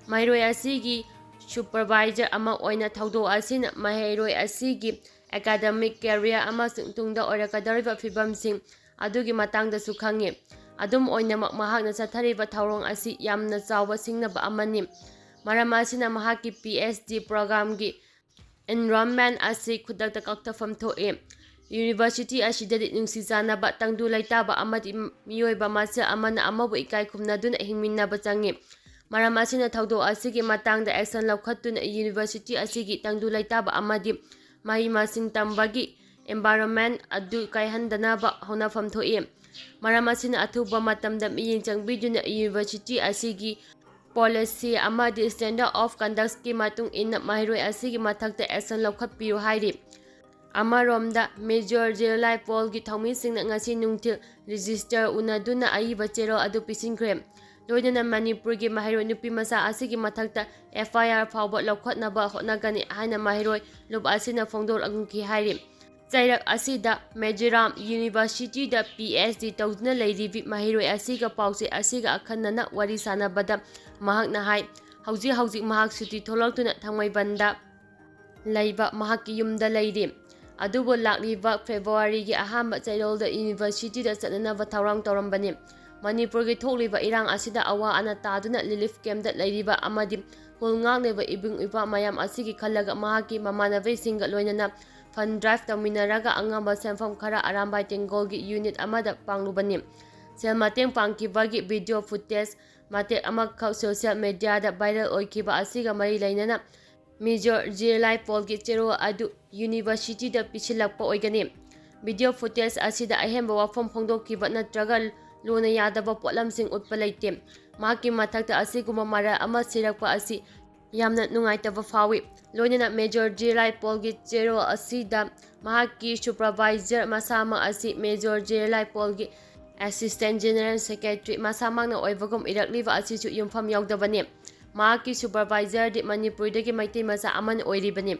ꯃꯍꯩꯔꯣꯏ ꯑꯁꯤꯒꯤ ꯁꯨꯄꯔꯚꯥꯏꯖꯔ ꯑꯃ ꯑꯣꯏꯅ ꯊꯧꯗꯣꯛ ꯑꯁꯤꯅ ꯃꯍꯩꯔꯣꯏ ꯑꯁꯤꯒꯤ ꯑꯦꯀꯥꯗꯃꯤꯛ ꯀꯦꯔꯤꯌꯔ ꯑꯃꯁꯨꯡ ꯇꯨꯡꯗ ꯑꯣꯏꯔꯛꯀꯗꯧꯔꯤꯕ ꯐꯤꯕꯝꯁꯤꯡ ꯑꯗꯨꯒꯤ ꯃꯇꯥꯡꯗꯁꯨ ꯈꯪꯉꯤ꯫ ꯑꯗꯨꯝ ꯑꯣꯏꯅꯃꯛ, ꯃꯍꯥꯛꯅ ꯆꯠꯊꯔꯤꯕ ꯊꯧꯔꯣꯡ ꯑꯁꯤ ꯌꯥꯝꯅ ꯆꯥꯎꯕ ꯁꯤꯡꯅꯕ ꯑꯃꯅꯤ꯫ ꯃꯔꯝ ꯑꯁꯤꯅ ꯃꯍꯥꯛꯀꯤ ꯄꯤ ꯑꯩꯆ ꯗꯤ ꯄ꯭ꯔꯣꯒ꯭ꯔꯥꯝꯒꯤ ꯑꯦꯟꯔꯣꯜꯃꯦꯟ ꯑꯁꯤ ꯈꯨꯗꯛꯇ ꯀꯛꯊꯠꯐꯝ ꯊꯣꯛꯏ꯫ ꯌꯨꯅꯤꯚꯔꯁꯤꯇꯤ ꯑꯁꯤꯗꯗꯤ ꯅꯨꯡꯁꯤ ꯆꯥꯟꯅꯕ, ꯇꯪꯗꯨ ꯂꯩꯇꯥꯕ ꯑꯃꯗꯤ ꯃꯤꯑꯣꯏꯕ ꯃꯁꯦꯜ ꯑꯃꯅ ꯑꯃꯕꯨ ꯏꯀꯥꯏ ꯈꯨꯝꯅꯗꯨꯅ ꯍꯤꯡꯃꯤꯟꯅꯕ ꯆꯪꯏ꯫ ꯃꯔꯝ ꯑꯁꯤꯅ ꯊꯧꯗꯣꯛ ꯑꯁꯤꯒꯤ ꯃꯇꯥꯡꯗ ꯑꯦꯛꯁꯟ ꯂꯧꯈꯠꯇꯨꯅ ꯌꯨꯅꯤꯚꯔꯁꯤꯇꯤ ꯑꯁꯤꯒꯤ ꯇꯪꯗꯨ ꯂꯩꯇꯥꯕ ꯑꯃꯗꯤ ꯃꯍꯩ ꯃꯁꯤꯡ ꯇꯝꯕꯒꯤ ꯑꯦꯟꯚꯥꯏꯔꯣꯟꯃꯦꯟ ꯑꯗꯨ ꯀꯥꯏꯍꯟꯗꯅꯕ ꯍꯣꯠꯅꯐꯝ ꯊꯣꯛꯏ꯫ ꯃꯔꯝ ꯑꯁꯤꯅ ꯑꯊꯨꯕ ꯃꯇꯝꯗ ꯃꯤꯠꯌꯦꯡ ꯆꯪꯕꯤꯗꯨꯅ ꯌꯨꯅꯤꯚꯔꯁꯤꯇꯤ ꯑꯁꯤꯒꯤ ꯄꯣꯂꯤꯁꯤ ꯑꯃꯗꯤ ꯁ꯭ꯇꯦꯟꯗꯔꯗ ꯑꯣꯐ ꯀꯟꯗꯛꯁꯀꯤ ꯃꯇꯨꯡ ꯏꯟꯅ ꯃꯍꯩꯔꯣꯏ ꯑꯁꯤꯒꯤ ꯃꯊꯛꯇ ꯑꯦꯛꯁꯟ ꯂꯧꯈꯠꯄꯤꯌꯨ ꯍꯥꯏꯔꯤ꯫ ꯑꯃꯔꯣꯝꯗ, ꯃꯦꯖꯣꯔ ꯖꯦ ꯂꯥꯏ ꯄꯣꯜꯒꯤ ꯊꯧꯃꯤꯁꯤꯡꯅ ꯉꯁꯤ ꯅꯨꯡꯊꯤꯜ ꯔꯦꯖꯤꯁꯇꯔ ꯎꯅꯗꯨꯅ ꯑꯏꯕ ꯆꯦꯔꯣꯜ ꯑꯗꯨ ꯄꯤꯁꯤꯟꯈ꯭ꯔꯦ꯫ ꯂꯣꯏꯅꯅ ꯃꯅꯤꯄꯨꯔꯒꯤ ꯃꯍꯩꯔꯣꯏ ꯅꯨꯄꯤ ꯃꯆꯥ ꯑꯁꯤꯒꯤ ꯃꯊꯛꯇ ꯑꯦꯐ ꯑꯥꯏ ꯑꯥꯔ ꯐꯥꯎꯕ ꯂꯧꯈꯠꯅꯕ ꯍꯣꯠꯅꯒꯅꯤ ꯍꯥꯏꯅ ꯃꯍꯩꯔꯣꯏ ꯂꯨꯞ ꯑꯁꯤꯅ ꯐꯣꯡꯗꯣꯔꯛꯈꯤ ꯍꯥꯏꯔꯤ꯫ ꯆꯩꯔꯛ ꯑꯁꯤꯗ ꯃꯦꯖꯣꯔꯥꯝ ꯌꯨꯅꯤꯚꯔꯁꯤꯇꯤꯗ ꯄꯤ ꯑꯩꯆ ꯗꯤ ꯇꯧꯗꯨꯅ ꯂꯩꯔꯤꯕꯤ ꯃꯍꯩꯔꯣꯏ ꯑꯁꯤꯒ ꯄꯥꯎꯆꯦ ꯑꯁꯤꯒ ꯑꯈꯟꯅꯅ ꯋꯥꯔꯤ ꯁꯥꯟꯅꯕꯗ ꯃꯍꯥꯛꯅ ꯍꯥꯏ, ꯍꯧꯖꯤꯛ ꯍꯧꯖꯤꯛ ꯃꯍꯥꯛ ꯁꯨꯇꯤ ꯊꯣꯛꯂꯛꯇꯨꯅ ꯊꯥꯡꯃꯩꯕꯟꯗ ꯂꯩꯕ ꯃꯍꯥꯛꯀꯤ ꯌꯨꯝꯗ ꯂꯩꯔꯤ꯫ ꯑꯗꯨꯕꯨ ꯂꯥꯛꯂꯤꯕ ꯐꯦꯕ꯭ꯔꯨꯋꯥꯔꯤꯒꯤ ꯑꯍꯥꯟꯕ ꯆꯌꯣꯜꯗ ꯌꯨꯅꯤꯚꯔꯁꯤꯇꯤꯗ ꯆꯠꯅꯅꯕ ꯊꯧꯔꯥꯡ ꯇꯧꯔꯝꯕꯅꯤ꯫ ꯃꯅꯤꯄꯨꯔꯒꯤ ꯊꯣꯛꯂꯤꯕ ꯏꯔꯥꯡ ꯑꯁꯤꯗ ꯑꯋꯥ ꯑꯅꯥ ꯇꯥꯗꯨꯅ ꯔꯤꯂꯤꯐ ꯀꯦꯝꯞꯇ ꯂꯩꯔꯤꯕ ꯑꯃꯗꯤ ꯈꯨꯜ ꯉꯥꯛꯂꯤꯕ ꯏꯕꯨꯡ ꯏꯄ꯭ꯋꯥ ꯃꯌꯥꯝ ꯑꯁꯤꯒꯤ ꯈꯜꯂꯒ ꯃꯍꯥꯛꯀꯤ ꯃꯃꯥꯟꯅꯕꯁꯤꯡꯒ ꯂꯣꯏꯅꯅ ꯐꯟ ꯗ꯭ꯔꯥꯏꯚ ꯇꯧꯃꯤꯟꯅꯔꯒ ꯑꯉꯝꯕ ꯁꯦꯟꯐꯝ ꯈꯔ ꯑꯔꯥꯝꯕꯥꯏ ꯇꯦꯡꯒꯣꯜꯒꯤ ꯌꯨꯅꯤꯠ ꯑꯃꯗ ꯄꯥꯡꯂꯨꯕꯅꯤ꯫ ꯁꯦꯜ ꯃꯇꯦꯡ ꯄꯥꯡꯈꯤꯕꯒꯤ ꯚꯤꯗꯤꯑꯣ ꯐꯨꯇꯦꯖ ꯃꯇꯦꯛ ꯑꯃꯈꯛ ꯁꯣꯁꯤꯌꯦꯜ ꯃꯦꯗꯤꯌꯥꯗ ꯚꯥꯏꯔꯦꯜ ꯑꯣꯏꯈꯤꯕ ꯑꯁꯤꯒ ꯃꯔꯤ ꯂꯩꯅꯅ ꯃꯦꯖꯣꯔ ꯖꯤꯔꯂꯥꯏ ꯄꯣꯜꯒꯤ ꯆꯦꯔꯣꯜ ꯑꯗꯨ ꯌꯨꯅꯤꯚꯔꯁꯤꯇꯤꯗ ꯄꯤꯁꯤꯜꯂꯛꯄ ꯑꯣꯏꯒꯅꯤ꯫ ꯚꯤꯗꯤꯑꯣ ꯐꯨꯇꯦꯖ ꯑꯁꯤꯗ ꯑꯍꯦꯟꯕ ꯋꯥꯐꯝ ꯐꯣꯡꯗꯣꯛꯈꯤꯕ ꯅꯠꯇ꯭ꯔꯒ ꯂꯨꯅ ꯌꯥꯗꯕ ꯄꯣꯠꯂꯝꯁꯤꯡ ꯎꯠꯄ ꯂꯩꯇꯦ꯫ ꯃꯍꯥꯛꯀꯤ ꯃꯊꯛꯇ ꯑꯁꯤꯒꯨꯝꯕ ꯃꯔꯜ ꯑꯃ ꯁꯤꯔꯛꯄ ꯑꯁꯤ ꯌꯥꯝꯅ ꯅꯨꯡꯉꯥꯏꯇꯕ ꯐꯥꯎꯏ꯫ ꯂꯣꯏꯅꯅ ꯃꯦꯖꯣꯔ ꯖꯤꯔꯂꯥꯏ ꯄꯣꯜꯒꯤ ꯆꯦꯔꯣꯜ ꯑꯁꯤꯗ ꯃꯍꯥꯛꯀꯤ ꯁꯨꯄꯔꯚꯥꯏꯖꯔ ꯃꯁꯥꯃꯛ ꯑꯁꯤ ꯃꯦꯖꯣꯔ ꯖꯤꯔꯂꯥꯏ ꯄꯣꯜꯒꯤ ꯑꯦꯁꯤꯁꯇꯦꯟ ꯖꯦꯅꯔꯦꯜ ꯁꯦꯀ꯭ꯔꯦꯇꯔꯤ ꯃꯁꯥꯃꯛꯅ ꯑꯣꯏꯕꯒꯨꯝ ꯏꯔꯛꯂꯤꯕ ꯑꯁꯤꯁꯨ ꯌꯨꯝꯐꯝ ꯌꯥꯎꯗꯕꯅꯤ꯫ ꯃꯍꯥꯛꯀꯤ ꯁꯨꯄꯔꯚꯥꯏꯖꯔꯗꯤ ꯃꯅꯤꯄꯨꯔꯗꯒꯤ ꯃꯩꯇꯩ ꯃꯆꯥ ꯑꯃꯅ ꯑꯣꯏꯔꯤꯕꯅꯤ꯫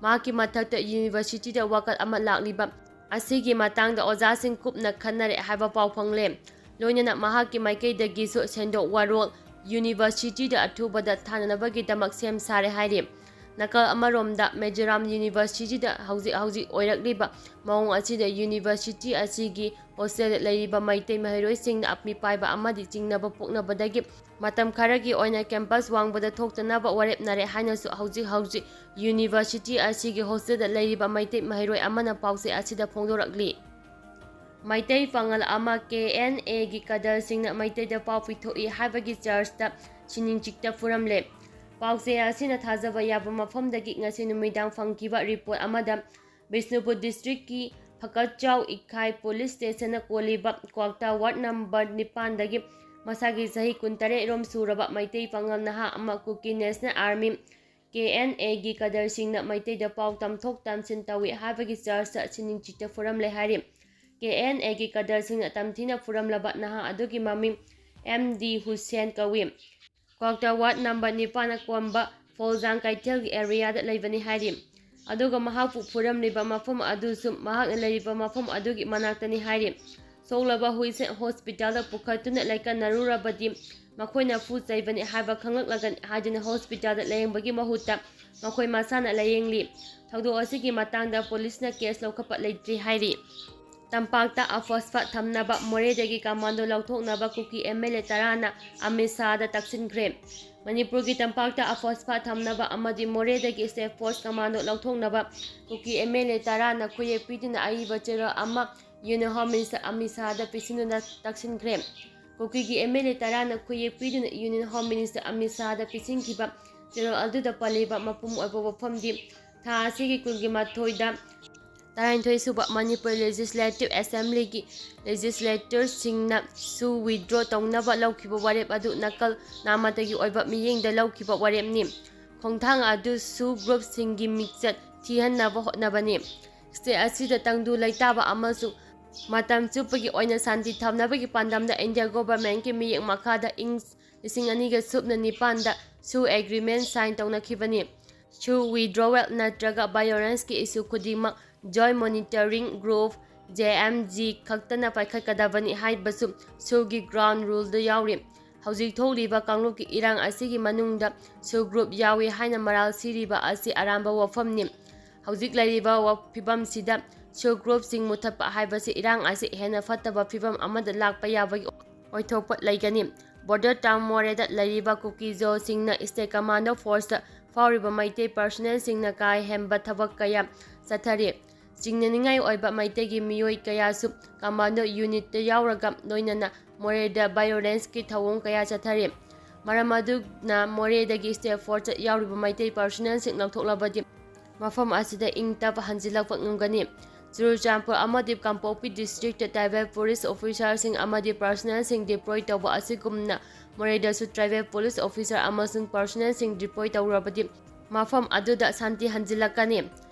ꯃꯍꯥꯛꯀꯤ ꯃꯊꯛꯇ ꯌꯨꯅꯤꯚꯔꯁꯤꯇꯤꯗ ꯋꯥꯀꯠ ꯑꯃ ꯂꯥꯛꯂꯤꯕ ꯑꯁꯤꯒꯤ ꯃꯇꯥꯡꯗ ꯑꯣꯖꯥꯁꯤꯡ ꯀꯨꯞꯅ ꯈꯟꯅꯔꯦ ꯍꯥꯏꯕ ꯄꯥꯎ ꯐꯪꯂꯦ꯫ ꯂꯣꯏꯅꯅ ꯃꯍꯥꯛꯀꯤ ꯃꯥꯏꯀꯩꯗꯒꯤꯁꯨ ꯁꯦꯟꯗꯣꯛ ꯋꯥꯔꯣꯜ ꯌꯨꯅꯤꯚꯔꯁꯤꯇꯤꯗ ꯑꯊꯨꯕꯗ ꯊꯥꯅꯅꯕꯒꯤꯗꯃꯛ ꯁꯦꯝ ꯁꯥꯔꯦ ꯍꯥꯏꯔꯤ꯫ ꯅꯥꯀꯜ ꯑꯃꯔꯣꯝꯗ ꯃꯤꯖꯣꯔꯥꯝ ꯌꯨꯅꯤꯚꯔꯁꯤꯇꯤꯗ ꯍꯧꯖꯤꯛ ꯍꯧꯖꯤꯛ ꯑꯣꯏꯔꯛꯂꯤꯕ ꯃꯑꯣꯡ ꯑꯁꯤꯗ ꯌꯨꯅꯤꯚꯔꯁꯤꯇꯤ ꯑꯁꯤꯒꯤ ꯍꯣꯁꯇꯦꯜꯗ ꯂꯩꯔꯤꯕ ꯃꯩꯇꯩ ꯃꯍꯩꯔꯣꯏꯁꯤꯡꯅ ꯑꯄꯤ ꯄꯥꯏꯕ ꯑꯃꯗꯤ ꯆꯤꯡꯅꯕ ꯄꯣꯛꯅꯕꯗꯒꯤ ꯃꯇꯝ ꯈꯔꯒꯤ ꯑꯣꯏꯅ ꯀꯦꯝꯄꯁ ꯋꯥꯡꯕꯗ ꯊꯣꯛꯇꯅꯕ ꯋꯥꯔꯦꯞꯅꯔꯦ ꯍꯥꯏꯅꯁꯨ ꯍꯧꯖꯤꯛ ꯍꯧꯖꯤꯛ ꯌꯨꯅꯤꯚꯔꯁꯤꯇꯤ ꯑꯁꯤꯒꯤ ꯍꯣꯁꯇꯦꯜꯗ ꯂꯩꯔꯤꯕ ꯃꯩꯇꯩ ꯃꯍꯩꯔꯣꯏ ꯑꯃꯅ ꯄꯥꯎꯆꯦ ꯑꯁꯤꯗ ꯐꯣꯡꯗꯣꯔꯛꯂꯤ꯫ ꯃꯩꯇꯩ ꯄꯥꯉꯜ ꯑꯃ ꯀꯦ ꯑꯦꯟ ꯑꯦꯒꯤ ꯀꯗꯔꯁꯤꯡꯅ ꯃꯩꯇꯩꯗ ꯄꯥꯎ ꯄꯤꯊꯣꯛꯏ ꯍꯥꯏꯕꯒꯤ ꯆꯥꯔꯖꯇ ꯁꯤꯅꯤꯡ ꯆꯤꯛꯇ ꯐꯨꯔꯝꯂꯦ꯫ ꯄꯥꯎꯆꯦ ꯑꯁꯤꯅ ꯊꯥꯖꯕ ꯌꯥꯕ ꯃꯐꯝꯗꯒꯤ ꯉꯁꯤ ꯅꯨꯃꯤꯗꯥꯡ ꯐꯪꯈꯤꯕ ꯔꯤꯄꯣꯔꯠ ꯑꯃꯗ ꯕꯤꯁꯅꯨꯄꯨꯔ ꯗꯤꯁꯇ꯭ꯔꯤꯛꯀꯤ ꯐꯀꯠꯆꯥꯎ ꯏꯈꯥꯏ ꯄꯨꯂꯤꯁ ꯁ꯭ꯇꯦꯁꯟꯅ ꯀꯣꯜꯂꯤꯕ ꯀ꯭ꯋꯥꯛꯇꯥ ꯋꯥꯔꯗ ꯅꯝꯕꯔ ꯅꯤꯄꯥꯟꯗꯒꯤ ꯃꯁꯥꯒꯤ ꯆꯍꯤ ꯀꯨꯟꯇꯔꯦꯠ ꯔꯣꯝ ꯁꯨꯔꯕ ꯃꯩꯇꯩ ꯄꯥꯉꯜ ꯅꯍꯥ ꯑꯃ ꯀꯨꯀꯤ ꯅꯦꯁꯅꯦꯜ ꯑꯥꯔꯃꯤ, ꯀꯦ ꯑꯦꯟ ꯑꯦꯒꯤ ꯀꯗꯔꯁꯤꯡꯅ ꯃꯩꯇꯩꯗ ꯄꯥꯎ ꯇꯝꯊꯣꯛ ꯇꯝꯁꯤꯟ ꯇꯧꯏ ꯍꯥꯏꯕꯒꯤ ꯆꯥꯔꯖꯇ ꯁꯤꯅꯤꯡ ꯆꯤꯛꯇ ꯐꯨꯔꯝꯂꯦ ꯍꯥꯏꯔꯤ꯫ ꯀꯦ ꯑꯦꯟ ꯑꯦꯒꯤ ꯀꯗꯔꯁꯤꯡꯅ ꯇꯝꯊꯤꯅ ꯐꯨꯔꯝꯂꯕ ꯅꯍꯥ ꯑꯗꯨꯒꯤ ꯃꯃꯤꯡ ꯑꯦꯝ ꯗꯤ ꯍꯨꯁꯦꯟ ꯀꯧꯏ꯫ ꯀ꯭ꯋꯥꯛꯇꯥ ꯋꯥꯔꯗ ꯅꯝꯕꯔ ꯅꯤꯄꯥꯟꯅ ꯀꯣꯟꯕ ꯐꯣꯜꯖꯥꯡ ꯀꯩꯊꯦꯜꯒꯤ ꯑꯦꯔꯤꯌꯥꯗ ꯂꯩꯕꯅꯤ ꯍꯥꯏꯔꯤ꯫ ꯑꯗꯨꯒ ꯃꯍꯥꯛꯄꯨ ꯐꯨꯔꯝꯂꯤꯕ ꯃꯐꯝ ꯑꯗꯨꯁꯨ ꯃꯍꯥꯛꯅ ꯂꯩꯔꯤꯕ ꯃꯐꯝ ꯑꯗꯨꯒꯤ ꯃꯅꯥꯛꯇꯅꯤ ꯍꯥꯏꯔꯤ꯫ ꯁꯣꯛꯂꯕ ꯍꯨꯏꯁꯦ ꯍꯣꯁꯄꯤꯇꯥꯜꯗ ꯄꯨꯈꯠꯇꯨꯅ ꯂꯥꯏꯀꯠꯅꯔꯨꯔꯕꯗꯤ ꯃꯈꯣꯏꯅ ꯐꯨ ꯆꯩꯕꯅꯤ ꯍꯥꯏꯕ ꯈꯪꯂꯛꯂꯒꯅꯤ ꯍꯥꯏꯗꯨꯅ ꯍꯣꯁꯄꯤꯇꯥꯜꯗ ꯂꯥꯌꯦꯡꯕꯒꯤ ꯃꯍꯨꯠꯇ ꯃꯈꯣꯏ ꯃꯁꯥꯅ ꯂꯥꯌꯦꯡꯂꯤ꯫ ꯊꯧꯗꯣꯛ ꯑꯁꯤꯒꯤ ꯃꯇꯥꯡꯗ ꯄꯨꯂꯤꯁꯅ ꯀꯦꯁ ꯂꯧꯈꯠꯄ ꯂꯩꯇ꯭ꯔꯤ ꯍꯥꯏꯔꯤ꯫ ꯇꯝꯄꯥꯛꯇ ꯑꯐꯣꯁꯐꯥ ꯊꯝꯅꯕ ꯃꯣꯔꯦꯗꯒꯤ ꯀꯃꯥꯟꯗꯣ ꯂꯧꯊꯣꯛꯅꯕ ꯀꯨꯀꯤ ꯑꯦꯝ ꯑꯦꯜ ꯑꯦ ꯇꯔꯥꯅ ꯑꯃꯤꯠ ꯁꯥꯍꯗ ꯇꯛꯁꯤꯟꯈ꯭ꯔꯦ꯫ ꯃꯅꯤꯄꯨꯔꯒꯤ ꯇꯝꯄꯥꯛꯇ ꯑꯐꯣꯁꯐꯥ ꯊꯝꯅꯕ ꯑꯃꯗꯤ ꯃꯣꯔꯦꯗꯒꯤ ꯁ꯭ꯇꯦꯠ ꯐꯣꯔꯁ ꯀꯃꯥꯟꯗꯣ ꯂꯧꯊꯣꯛꯅꯕ ꯀꯨꯀꯤ ꯑꯦꯝ ꯑꯦꯜ ꯑꯦ ꯇꯔꯥꯅ ꯈꯨꯌꯦꯛ ꯄꯤꯗꯨꯅ ꯑꯏꯕ ꯆꯦꯔꯣꯜ ꯑꯃ ꯌꯨꯅꯤꯌꯟ ꯍꯣꯝ ꯃꯤꯅꯤꯁꯇꯔ ꯑꯃꯤꯠ ꯁꯥꯍꯗ ꯄꯤꯁꯤꯟꯗꯨꯅ ꯇꯛꯁꯤꯟꯈ꯭ꯔꯦ꯫ ꯀꯨꯀꯤꯒꯤ ꯑꯦꯝ ꯑꯦꯜ ꯑꯦ ꯇꯔꯥꯅ ꯈꯨꯌꯦꯛ ꯄꯤꯗꯨꯅ ꯌꯨꯅꯤꯌꯟ ꯍꯣꯝ ꯃꯤꯅꯤꯁꯇꯔ ꯑꯃꯤꯠ ꯁꯥꯍꯗ ꯄꯤꯁꯤꯟꯈꯤꯕ ꯆꯦꯔꯣꯜ ꯑꯗꯨꯗ ꯄꯜꯂꯤꯕ ꯃꯄꯨꯡ ꯑꯣꯏꯕ ꯋꯥꯐꯝꯗꯤ ꯊꯥ ꯑꯁꯤꯒꯤ ꯀꯨꯟꯒꯤ ꯃꯥꯊꯣꯏꯗ ꯇꯔꯥꯅꯤꯊꯣꯏ ꯁꯨꯕ ꯃꯅꯤꯄꯨꯔ ꯂꯦꯖꯤꯁꯂꯦꯇꯤꯚ ꯑꯦꯁꯦꯝꯕ꯭ꯂꯤꯒꯤ ꯂꯦꯖꯤꯁꯂꯦꯇꯔꯁꯤꯡꯅ ꯁꯨ ꯋꯤꯗ꯭ꯔꯣ ꯇꯧꯅꯕ ꯂꯧꯈꯤꯕ ꯋꯥꯔꯦꯞ ꯑꯗꯨ ꯅꯥꯀꯜ ꯅꯥꯃꯇꯒꯤ ꯑꯣꯏꯕ ꯃꯤꯠꯌꯦꯡꯗ ꯂꯧꯈꯤꯕ ꯋꯥꯔꯦꯞꯅꯤ꯫ ꯈꯣꯡꯊꯥꯡ ꯑꯗꯨ ꯁꯨ ꯒ꯭ꯔꯨꯞꯁꯤꯡꯒꯤ ꯃꯤꯡꯆꯠ ꯊꯤꯍꯟꯅꯕ ꯍꯣꯠꯅꯕꯅꯤ꯫ ꯁ꯭ꯇꯦꯠ ꯑꯁꯤꯗ ꯇꯪꯗꯨ ꯂꯩꯇꯥꯕ ꯑꯃꯁꯨꯡ ꯃꯇꯝ ꯆꯨꯞꯄꯒꯤ ꯑꯣꯏꯅ ꯁꯥꯟꯇꯤ ꯊꯝꯅꯕꯒꯤ ꯄꯥꯟꯗꯝꯗ ꯏꯟꯗꯤꯌꯥ ꯒꯣꯚꯔꯟꯃꯦꯟꯠꯀꯤ ꯃꯤꯠꯌꯦꯡ ꯃꯈꯥꯗ ꯏꯪ ꯂꯤꯁꯤꯡ ꯑꯅꯤꯒ ꯁꯨꯞꯅ ꯅꯤꯄꯥꯟꯗ ꯁꯨ ꯑꯦꯒ꯭ꯔꯤꯃꯦꯟꯠ ꯁꯥꯏꯟ ꯇꯧꯅꯈꯤꯕꯅꯤ꯫ ꯁꯨ ꯋꯤꯗ꯭ꯔꯣꯋꯦꯜ ꯅꯠꯇ꯭ꯔꯒ ꯚꯥꯏꯑꯣꯂꯦꯟꯁꯀꯤ ꯏꯁꯨ ꯈꯨꯗꯤꯡꯃꯛ joint monitoring group, J M G, ꯈꯛꯇꯅ ꯄꯥꯏꯈꯠꯀꯗꯕꯅꯤ ꯍꯥꯏꯕꯁꯨ ꯁꯨꯒꯤ ꯒ꯭ꯔꯥꯎꯟ ꯔꯨꯜꯗ ꯌꯥꯎꯔꯤ꯫ ꯍꯧꯖꯤꯛ ꯊꯣꯛꯂꯤꯕ ꯀꯥꯡꯂꯨꯞꯀꯤ ꯏꯔꯥꯡ ꯑꯁꯤꯒꯤ ꯃꯅꯨꯡꯗ ꯁꯨ ꯒ꯭ꯔꯨꯞ ꯌꯥꯎꯏ ꯍꯥꯏꯅ ꯃꯔꯥꯜ ꯁꯤꯔꯤꯕ ꯑꯁꯤ ꯑꯔꯥꯟꯕ ꯋꯥꯐꯝꯅꯤ꯫ ꯍꯧꯖꯤꯛ ꯂꯩꯔꯤꯕ ꯋꯥ-, ꯐꯤꯕꯝꯁꯤꯗ ꯁꯨ ꯒ꯭ꯔꯨꯞꯁꯤꯡ ꯃꯨꯊꯠꯄ ꯍꯥꯏꯕꯁꯤ ꯏꯔꯥꯡ ꯑꯁꯤ ꯍꯦꯟꯅ ꯐꯠꯇꯕ ꯐꯤꯕꯝ ꯑꯃꯗ ꯂꯥꯛꯄ ꯌꯥꯕꯒꯤ ꯑꯣꯏꯊꯣꯛꯄ ꯂꯩꯒꯅꯤ꯫ ꯕꯣꯔꯗꯔ ꯇꯥꯎꯟ ꯃꯣꯔꯦꯗ ꯂꯩꯔꯤꯕ ꯀꯨꯀꯤꯖꯣꯁꯤꯡꯅ ꯁ꯭ꯇꯦꯠ ꯀꯃꯥꯟꯗꯣ ꯐꯣꯔꯁꯇ ꯐꯥꯎꯔꯤꯕ ꯃꯩꯇꯩ ꯄꯔꯁꯅꯦꯜꯁꯤꯡꯅ ꯀꯥ ꯍꯦꯟꯕ ꯊꯕꯛ ꯀꯌꯥ ꯆꯠꯊꯔꯤ꯫ ꯆꯤꯡꯅꯅꯤꯡꯉꯥꯏ ꯑꯣꯏꯕ ꯃꯩꯇꯩꯒꯤ ꯃꯤꯑꯣꯏ ꯀꯌꯥꯁꯨ ꯀꯃꯥꯟꯗꯣ ꯌꯨꯅꯤꯠꯇ ꯌꯥꯎꯔꯒ ꯂꯣꯏꯅꯅ ꯃꯣꯔꯦꯗ ꯚꯥꯏꯑꯣꯂꯦꯟꯁꯀꯤ ꯊꯧꯑꯣꯡ ꯀꯌꯥ ꯆꯠꯊꯔꯤ꯫ ꯃꯔꯝ ꯑꯗꯨꯅ ꯃꯣꯔꯦꯗꯒꯤ ꯁ꯭ꯇꯦꯠ ꯐꯣꯔꯁꯇ ꯌꯥꯎꯔꯤꯕ ꯃꯩꯇꯩ ꯄꯔꯁꯅꯦꯜꯁꯤꯡ ꯂꯧꯊꯣꯛꯂꯕꯗꯤ ꯃꯐꯝ ꯑꯁꯤꯗ ꯏꯪ ꯇꯞꯄ ꯍꯟꯖꯤꯜꯂꯛꯄ ꯉꯝꯒꯅꯤ꯫ ꯆꯨꯔꯆꯥꯟꯄꯨꯔ ꯑꯃꯗꯤ ꯀꯥꯡꯄꯣꯛꯄꯤ ꯗꯤꯁꯇ꯭ꯔꯤꯛꯇ ꯇ꯭ꯔꯥꯏꯕꯦꯜ ꯄꯨꯂꯤꯁ ꯑꯣꯐꯤꯁꯥꯔꯁꯤꯡ ꯑꯃꯗꯤ ꯄꯔꯁꯅꯦꯜꯁꯤꯡ ꯗꯤꯄ꯭ꯂꯣꯏ ꯇꯧꯕ ꯑꯁꯤꯒꯨꯝꯅ ꯃꯣꯔꯦꯗꯁꯨ ꯇ꯭ꯔꯥꯏꯕꯦꯜ ꯄꯨꯂꯤꯁ ꯑꯣꯐꯤꯁꯥꯔ ꯑꯃꯁꯨꯡ ꯄꯔꯁꯅꯦꯜꯁꯤꯡ ꯗꯤꯄ꯭ꯂꯣꯏ ꯇꯧꯔꯕꯗꯤ ꯃꯐꯝ ꯑꯗꯨꯗ ꯁꯥꯟꯇꯤ ꯍꯟꯖꯤꯜꯂꯛꯀꯅꯤ꯫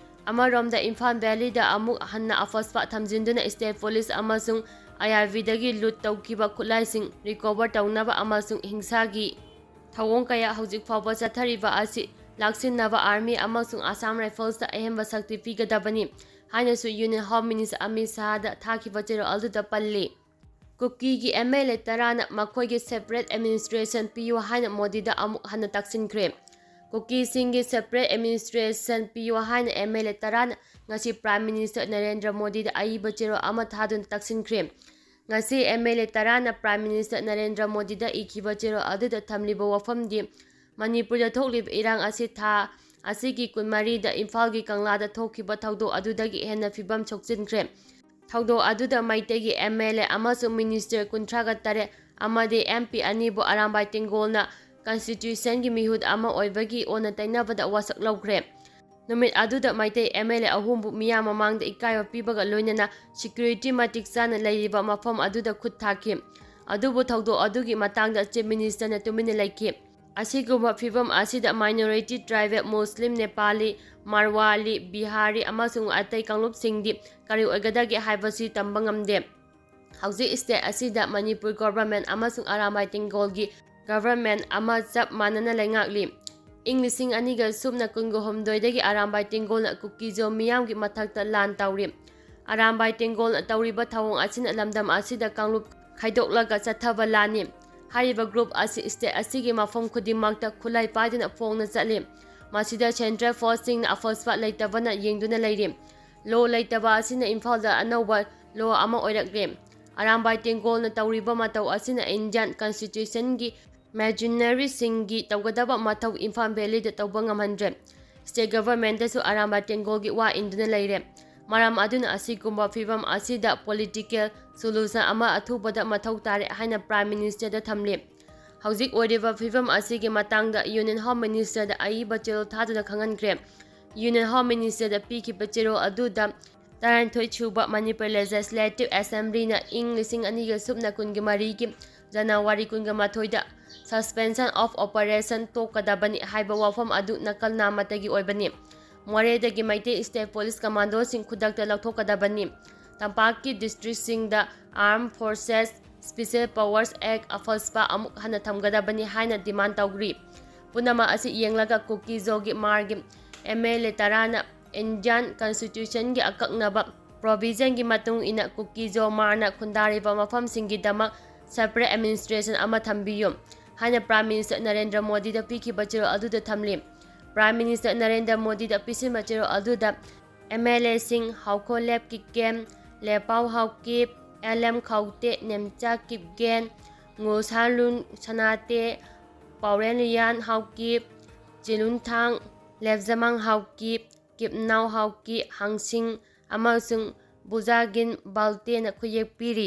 ꯑꯃꯔꯣꯝꯗ ꯏꯝꯐꯥꯜ ꯚꯦꯂꯤꯗ ꯑꯃꯨꯛ ꯍꯟꯅ ꯑꯐꯣꯁꯐꯥ ꯊꯝꯖꯤꯟꯗꯨꯅ ꯁ꯭ꯇꯦꯠ ꯄꯨꯂꯤꯁ ꯑꯃꯁꯨꯡ ꯑꯥꯏ ꯑꯥꯔ ꯕꯤꯗꯒꯤ ꯂꯨꯠ ꯇꯧꯈꯤꯕ ꯈꯨꯠꯂꯥꯏꯁꯤꯡ ꯔꯤꯀꯣꯚꯔ ꯇꯧꯅꯕ ꯑꯃꯁꯨꯡ ꯍꯤꯡꯁꯥꯒꯤ ꯊꯧꯑꯣꯡ ꯀꯌꯥ ꯍꯧꯖꯤꯛ ꯐꯥꯎꯕ ꯆꯠꯊꯔꯤꯕ ꯑꯁꯤ ꯂꯥꯛꯁꯤꯟꯅꯕ ꯑꯥꯔꯃꯤ ꯑꯃꯁꯨꯡ ꯑꯁꯥꯝ ꯔꯥꯏꯐꯜꯁꯇ ꯑꯍꯦꯟꯕ ꯁꯛꯇꯤ ꯄꯤꯒꯗꯕꯅꯤ꯫ ꯍꯥꯏꯅꯁꯨ Union Home Minister ꯑꯃꯤꯠ ꯁꯥꯍꯗ ꯊꯥꯈꯤꯕ ꯆꯦꯔꯣꯜ ꯑꯗꯨꯗ ꯄꯜꯂꯤ꯫ ꯀꯨꯀꯤꯒꯤ M L A ꯇꯔꯥꯅ ꯃꯈꯣꯏꯒꯤ separate administration ꯄꯤꯌꯨ ꯍꯥꯏꯅ ꯃꯣꯗꯤꯗ ꯑꯃꯨꯛ ꯍꯟꯅ ꯇꯛꯁꯤꯟꯈ꯭ꯔꯦ꯫ ꯀꯨꯀꯤꯁꯤꯡꯒꯤ separate administration ꯄꯤꯌꯨ ꯍꯥꯏꯅ M L A ꯇꯔꯥꯅ ꯉꯁꯤ Prime Minister ꯅꯔꯦꯟꯗ꯭ꯔ ꯃꯣꯗꯤꯗ ꯑꯏꯕ ꯆꯦꯔꯣꯜ ꯑꯃ ꯊꯥꯗꯨꯅ ꯇꯛꯁꯤꯟꯈ꯭ꯔꯦ꯫ ꯉꯁꯤ M L A ꯇꯔꯥꯅ Prime Minister Narendra ꯃꯣꯗꯤꯗ ꯏꯈꯤꯕ ꯆꯦꯔꯣꯜ ꯑꯗꯨꯗ ꯊꯝꯂꯤꯕ ꯋꯥꯐꯝꯗꯤ, ꯃꯅꯤꯄꯨꯔꯗ ꯊꯣꯛꯂꯤꯕ ꯏꯔꯥꯡ ꯑꯁꯤ ꯊꯥ ꯑꯁꯤꯒꯤ ꯀꯨꯟꯃꯔꯤꯗ ꯏꯝꯐꯥꯜꯒꯤ ꯀꯪꯂꯥꯗ ꯊꯣꯛꯈꯤꯕ ꯊꯧꯗꯣꯛ ꯑꯗꯨꯗꯒꯤ ꯍꯦꯟꯅ ꯐꯤꯕꯝ ꯁꯣꯛꯆꯤꯟꯈ꯭ꯔꯦ꯫ ꯊꯧꯗꯣꯛ ꯑꯗꯨꯗ ꯃꯩꯇꯩꯒꯤ M L A ꯑꯃꯁꯨꯡ minister ꯀꯨꯟꯊ꯭ꯔꯥꯒ ꯇꯔꯦꯠ ꯑꯃꯗꯤ M P ꯑꯅꯤꯕꯨ ꯑꯔꯥꯝꯕꯥꯏ ꯇꯦꯡꯒꯣꯜꯅ constitutionꯒꯤ ꯃꯤꯍꯨꯠ ꯑꯃ ꯑꯣꯏꯕꯒꯤ ꯑꯣꯟꯅ ꯇꯩꯅꯕꯗ ꯋꯥꯁꯛ ꯂꯧꯈ꯭ꯔꯦ꯫ ꯅꯨꯃꯤꯠ ꯑꯗꯨꯗ ꯃꯩꯇꯩ M L A ꯑꯍꯨꯝꯕꯨ ꯃꯤꯌꯥꯝ ꯃꯃꯥꯡꯗ ꯏꯀꯥꯏꯕ ꯄꯤꯕꯒ ꯂꯣꯏꯅꯅ security ꯃꯇꯤꯛ ꯆꯥꯅ ꯂꯩꯔꯤꯕ ꯃꯐꯝ ꯑꯗꯨꯗ ꯈꯨꯠ ꯊꯥꯈꯤ꯫ ꯑꯗꯨꯕꯨ ꯊꯧꯗꯣꯛ ꯑꯗꯨꯒꯤ ꯃꯇꯥꯡꯗ Chief Ministerꯅ ꯇꯨꯃꯤꯟꯅ ꯂꯩꯈꯤ꯫ ꯑꯁꯤꯒꯨꯝꯕ ꯐꯤꯕꯝ ꯑꯁꯤꯗ minority tribal Muslim, Nepali, Marwari, Bihari ꯑꯃꯁꯨꯡ ꯑꯇꯩ ꯀꯥꯡꯂꯨꯞꯁꯤꯡꯗꯤ ꯀꯔꯤ ꯑꯣꯏꯒꯗꯒꯦ ꯍꯥꯏꯕꯁꯤ ꯇꯝꯕ ꯉꯝꯗꯦ꯫ ꯍꯧꯖꯤꯛ state ꯑꯁꯤꯗ ꯃꯅꯤꯄꯨꯔ government ꯑꯃꯁꯨꯡ ꯑꯔꯥꯝꯕꯥꯏ ꯇꯦꯡꯒꯣꯜꯒꯤ government ꯑꯃ ꯆꯞ ꯃꯥꯟꯅꯅ ꯂꯩꯉꯥꯛꯂꯤ꯫ ꯏꯪ ꯂꯤꯁꯤꯡ ꯑꯅꯤꯒ ꯁꯨꯞꯅ ꯀꯨꯟꯒ ꯍꯨꯝꯗꯣꯏꯗꯒꯤ ꯑꯔꯥꯝꯕꯥꯏ ꯇꯦꯡꯒꯣꯜꯅ ꯀꯨꯀꯤꯖꯣ ꯃꯤꯌꯥꯝꯒꯤ ꯃꯊꯛꯇ ꯂꯥꯟ ꯇꯧꯔꯤ꯫ ꯑꯔꯥꯝꯕꯥꯏ ꯇꯦꯡꯒꯣꯜꯅ ꯇꯧꯔꯤꯕ ꯊꯧꯑꯣꯡ ꯑꯁꯤꯅ ꯂꯝꯗꯝ ꯑꯁꯤꯗ ꯀꯥꯡꯂꯨꯞ ꯈꯥꯏꯗꯣꯛꯂꯒ ꯆꯠꯊꯕ ꯂꯥꯟꯅꯤ꯫ ꯍꯥꯏꯔꯤꯕ group ꯑꯁꯤ state ꯑꯁꯤꯒꯤ ꯃꯐꯝ ꯈꯨꯗꯤꯡꯃꯛꯇ ꯈꯨꯠꯂꯥꯏ ꯄꯥꯏꯗꯨꯅ ꯐꯣꯡꯅ ꯆꯠꯂꯤ꯫ ꯃꯁꯤꯗ central forceꯁꯤꯡꯅ ꯑꯐꯕ ꯂꯩꯇꯕꯅ ꯌꯦꯡꯗꯨꯅ ꯂꯩꯔꯤ꯫ Law ꯂꯩꯇꯕ ꯑꯁꯤꯅ ꯏꯝꯐꯥꯜꯗ ꯑꯅꯧꯕ law ꯑꯃ ꯑꯣꯏꯔꯛꯂꯦ꯫ ꯑꯔꯥꯝꯕꯥꯏ ꯇꯦꯡꯒꯣꯜꯅ ꯇꯧꯔꯤꯕ ꯃꯇꯧ ꯑꯁꯤꯅ Indian constitutionꯒꯤ ꯃꯦꯖꯨꯅꯔꯤꯁꯤꯡꯒꯤ ꯇꯧꯒꯗꯕ ꯃꯊꯧ ꯏꯝꯐꯥꯜ ꯚꯦꯂꯤꯗ ꯇꯧꯕ ꯉꯝꯍꯟꯗ꯭ꯔꯦ꯫ State governmentꯇꯁꯨ ꯑꯔꯥꯝꯕꯥꯏ ꯇꯦꯡꯒꯣꯜꯒꯤ ꯋꯥ ꯏꯟꯗꯨꯅ ꯂꯩꯔꯦ꯫ ꯃꯔꯝ ꯑꯗꯨꯅ ꯑꯁꯤꯒꯨꯝꯕ ꯐꯤꯕꯝ ꯑꯁꯤꯗ political solution ꯑꯃ ꯑꯊꯨꯕꯗ ꯃꯊꯧ ꯇꯥꯔꯦ ꯍꯥꯏꯅ Prime Ministerꯗ ꯊꯝꯂꯤ꯫ ꯍꯧꯖꯤꯛ ꯑꯣꯏꯔꯤꯕ ꯐꯤꯕꯝ ꯑꯁꯤꯒꯤ ꯃꯇꯥꯡꯗ Union Home Ministerꯗ ꯑꯏꯕ ꯆꯦꯔꯣꯜ ꯊꯥꯗꯨꯅ ꯈꯪꯍꯟꯈ꯭ꯔꯦ꯫ Union Home Ministerꯗ ꯄꯤꯈꯤꯕ ꯆꯦꯔꯣꯜ ꯑꯗꯨꯗ ꯇꯔꯥꯅꯤꯊꯣꯏ ꯁꯨꯕ ꯃꯅꯤꯄꯨꯔ Legislative Assemblyꯅ ꯏꯪ ꯂꯤꯁꯤꯡ ꯑꯅꯤꯒ ꯁꯨꯞꯅ ꯀꯨꯟꯒ ꯃꯔꯤꯒꯤ January ꯀꯨꯟꯒ ꯃꯥꯊꯣꯏꯗ suspension of operation ꯇꯣꯛꯀꯗꯕꯅꯤ ꯍꯥꯏꯕ ꯋꯥꯐꯝ ꯑꯗꯨ ꯅꯀꯜ ꯅꯥꯃꯠꯇꯒꯤ ꯑꯣꯏꯕꯅꯤ꯫ ꯃꯣꯔꯦꯗꯒꯤ ꯃꯩꯇꯩ State Police Commandoꯁꯤꯡ ꯈꯨꯗꯛꯇ ꯂꯧꯊꯣꯛꯀꯗꯕꯅꯤ꯫ ꯇꯝꯄꯥꯛꯀꯤ districtꯁꯤꯡꯗ Armed Forces, Special Powers Act, ꯑꯐꯜꯁꯄꯥ ꯑꯃꯨꯛ ꯍꯟꯅ ꯊꯝꯒꯗꯕꯅꯤ ꯍꯥꯏꯅ demand ꯇꯧꯔꯤ꯫ ꯄꯨꯝꯅꯃꯛ ꯑꯁꯤ ꯌꯦꯡꯂꯒ ꯀꯨꯀꯤꯖꯣꯒꯤ ꯃꯥꯔꯒꯤ M L A ꯇꯔꯥꯅ Indian Constitutionꯒꯤ ꯑꯀꯛꯅꯕ provisionꯒꯤ ꯃꯇꯨꯡ ꯏꯟꯅ ꯀꯨꯀꯤ-ꯖꯣ ꯃꯥꯔꯅ ꯈꯨꯟꯗꯥꯔꯤꯕ ꯃꯐꯝꯁꯤꯡꯒꯤꯗꯃꯛ separate administration ꯑꯃ ꯊꯝꯕꯤꯌꯨ ꯍꯥꯏꯅ Prime Minister ꯅꯔꯦꯟꯗ꯭ꯔ ꯃꯣꯗꯤꯗ ꯄꯤꯈꯤꯕ ꯆꯦꯔꯣꯜ ꯑꯗꯨꯗ ꯊꯝꯂꯤ꯫ Prime Minister ꯅꯔꯦꯟꯗ꯭ꯔ ꯃꯣꯗꯤꯗ ꯄꯤꯁꯤꯟꯕ ꯆꯦꯔꯣꯜ ꯑꯗꯨꯗ M L Aꯁꯤꯡ ꯍꯥꯎꯈꯣ ꯂꯦꯞ ꯀꯤꯞꯒꯦꯟ, ꯂꯦꯄꯥꯎ ꯍꯥꯎꯀꯤꯞ, L M ꯈꯥꯎꯇꯦ, ꯅꯦꯝꯆꯥ ꯀꯤꯞꯒꯦꯟ, ꯉꯣꯁꯥꯂꯨꯟ ꯁꯅꯥꯇꯦ, ꯄꯥꯎꯔꯦꯟ ꯂꯤꯌꯥꯟ ꯍꯥꯎꯀꯤꯞ, ꯆꯤꯂꯨꯟꯊꯥꯡ, ꯂꯦꯞꯖꯃꯥꯡ ꯍꯥꯎꯀꯤꯞ, ꯀꯤꯞꯅꯥꯎ ꯍꯥꯎꯀꯤ, ꯍꯥꯡꯁꯤꯡ ꯑꯃꯁꯨꯡ ꯕꯨꯖꯥꯒꯤꯟ ꯕꯥꯜꯇꯦꯅ ꯈꯨꯌꯦꯛ ꯄꯤꯔꯤ꯫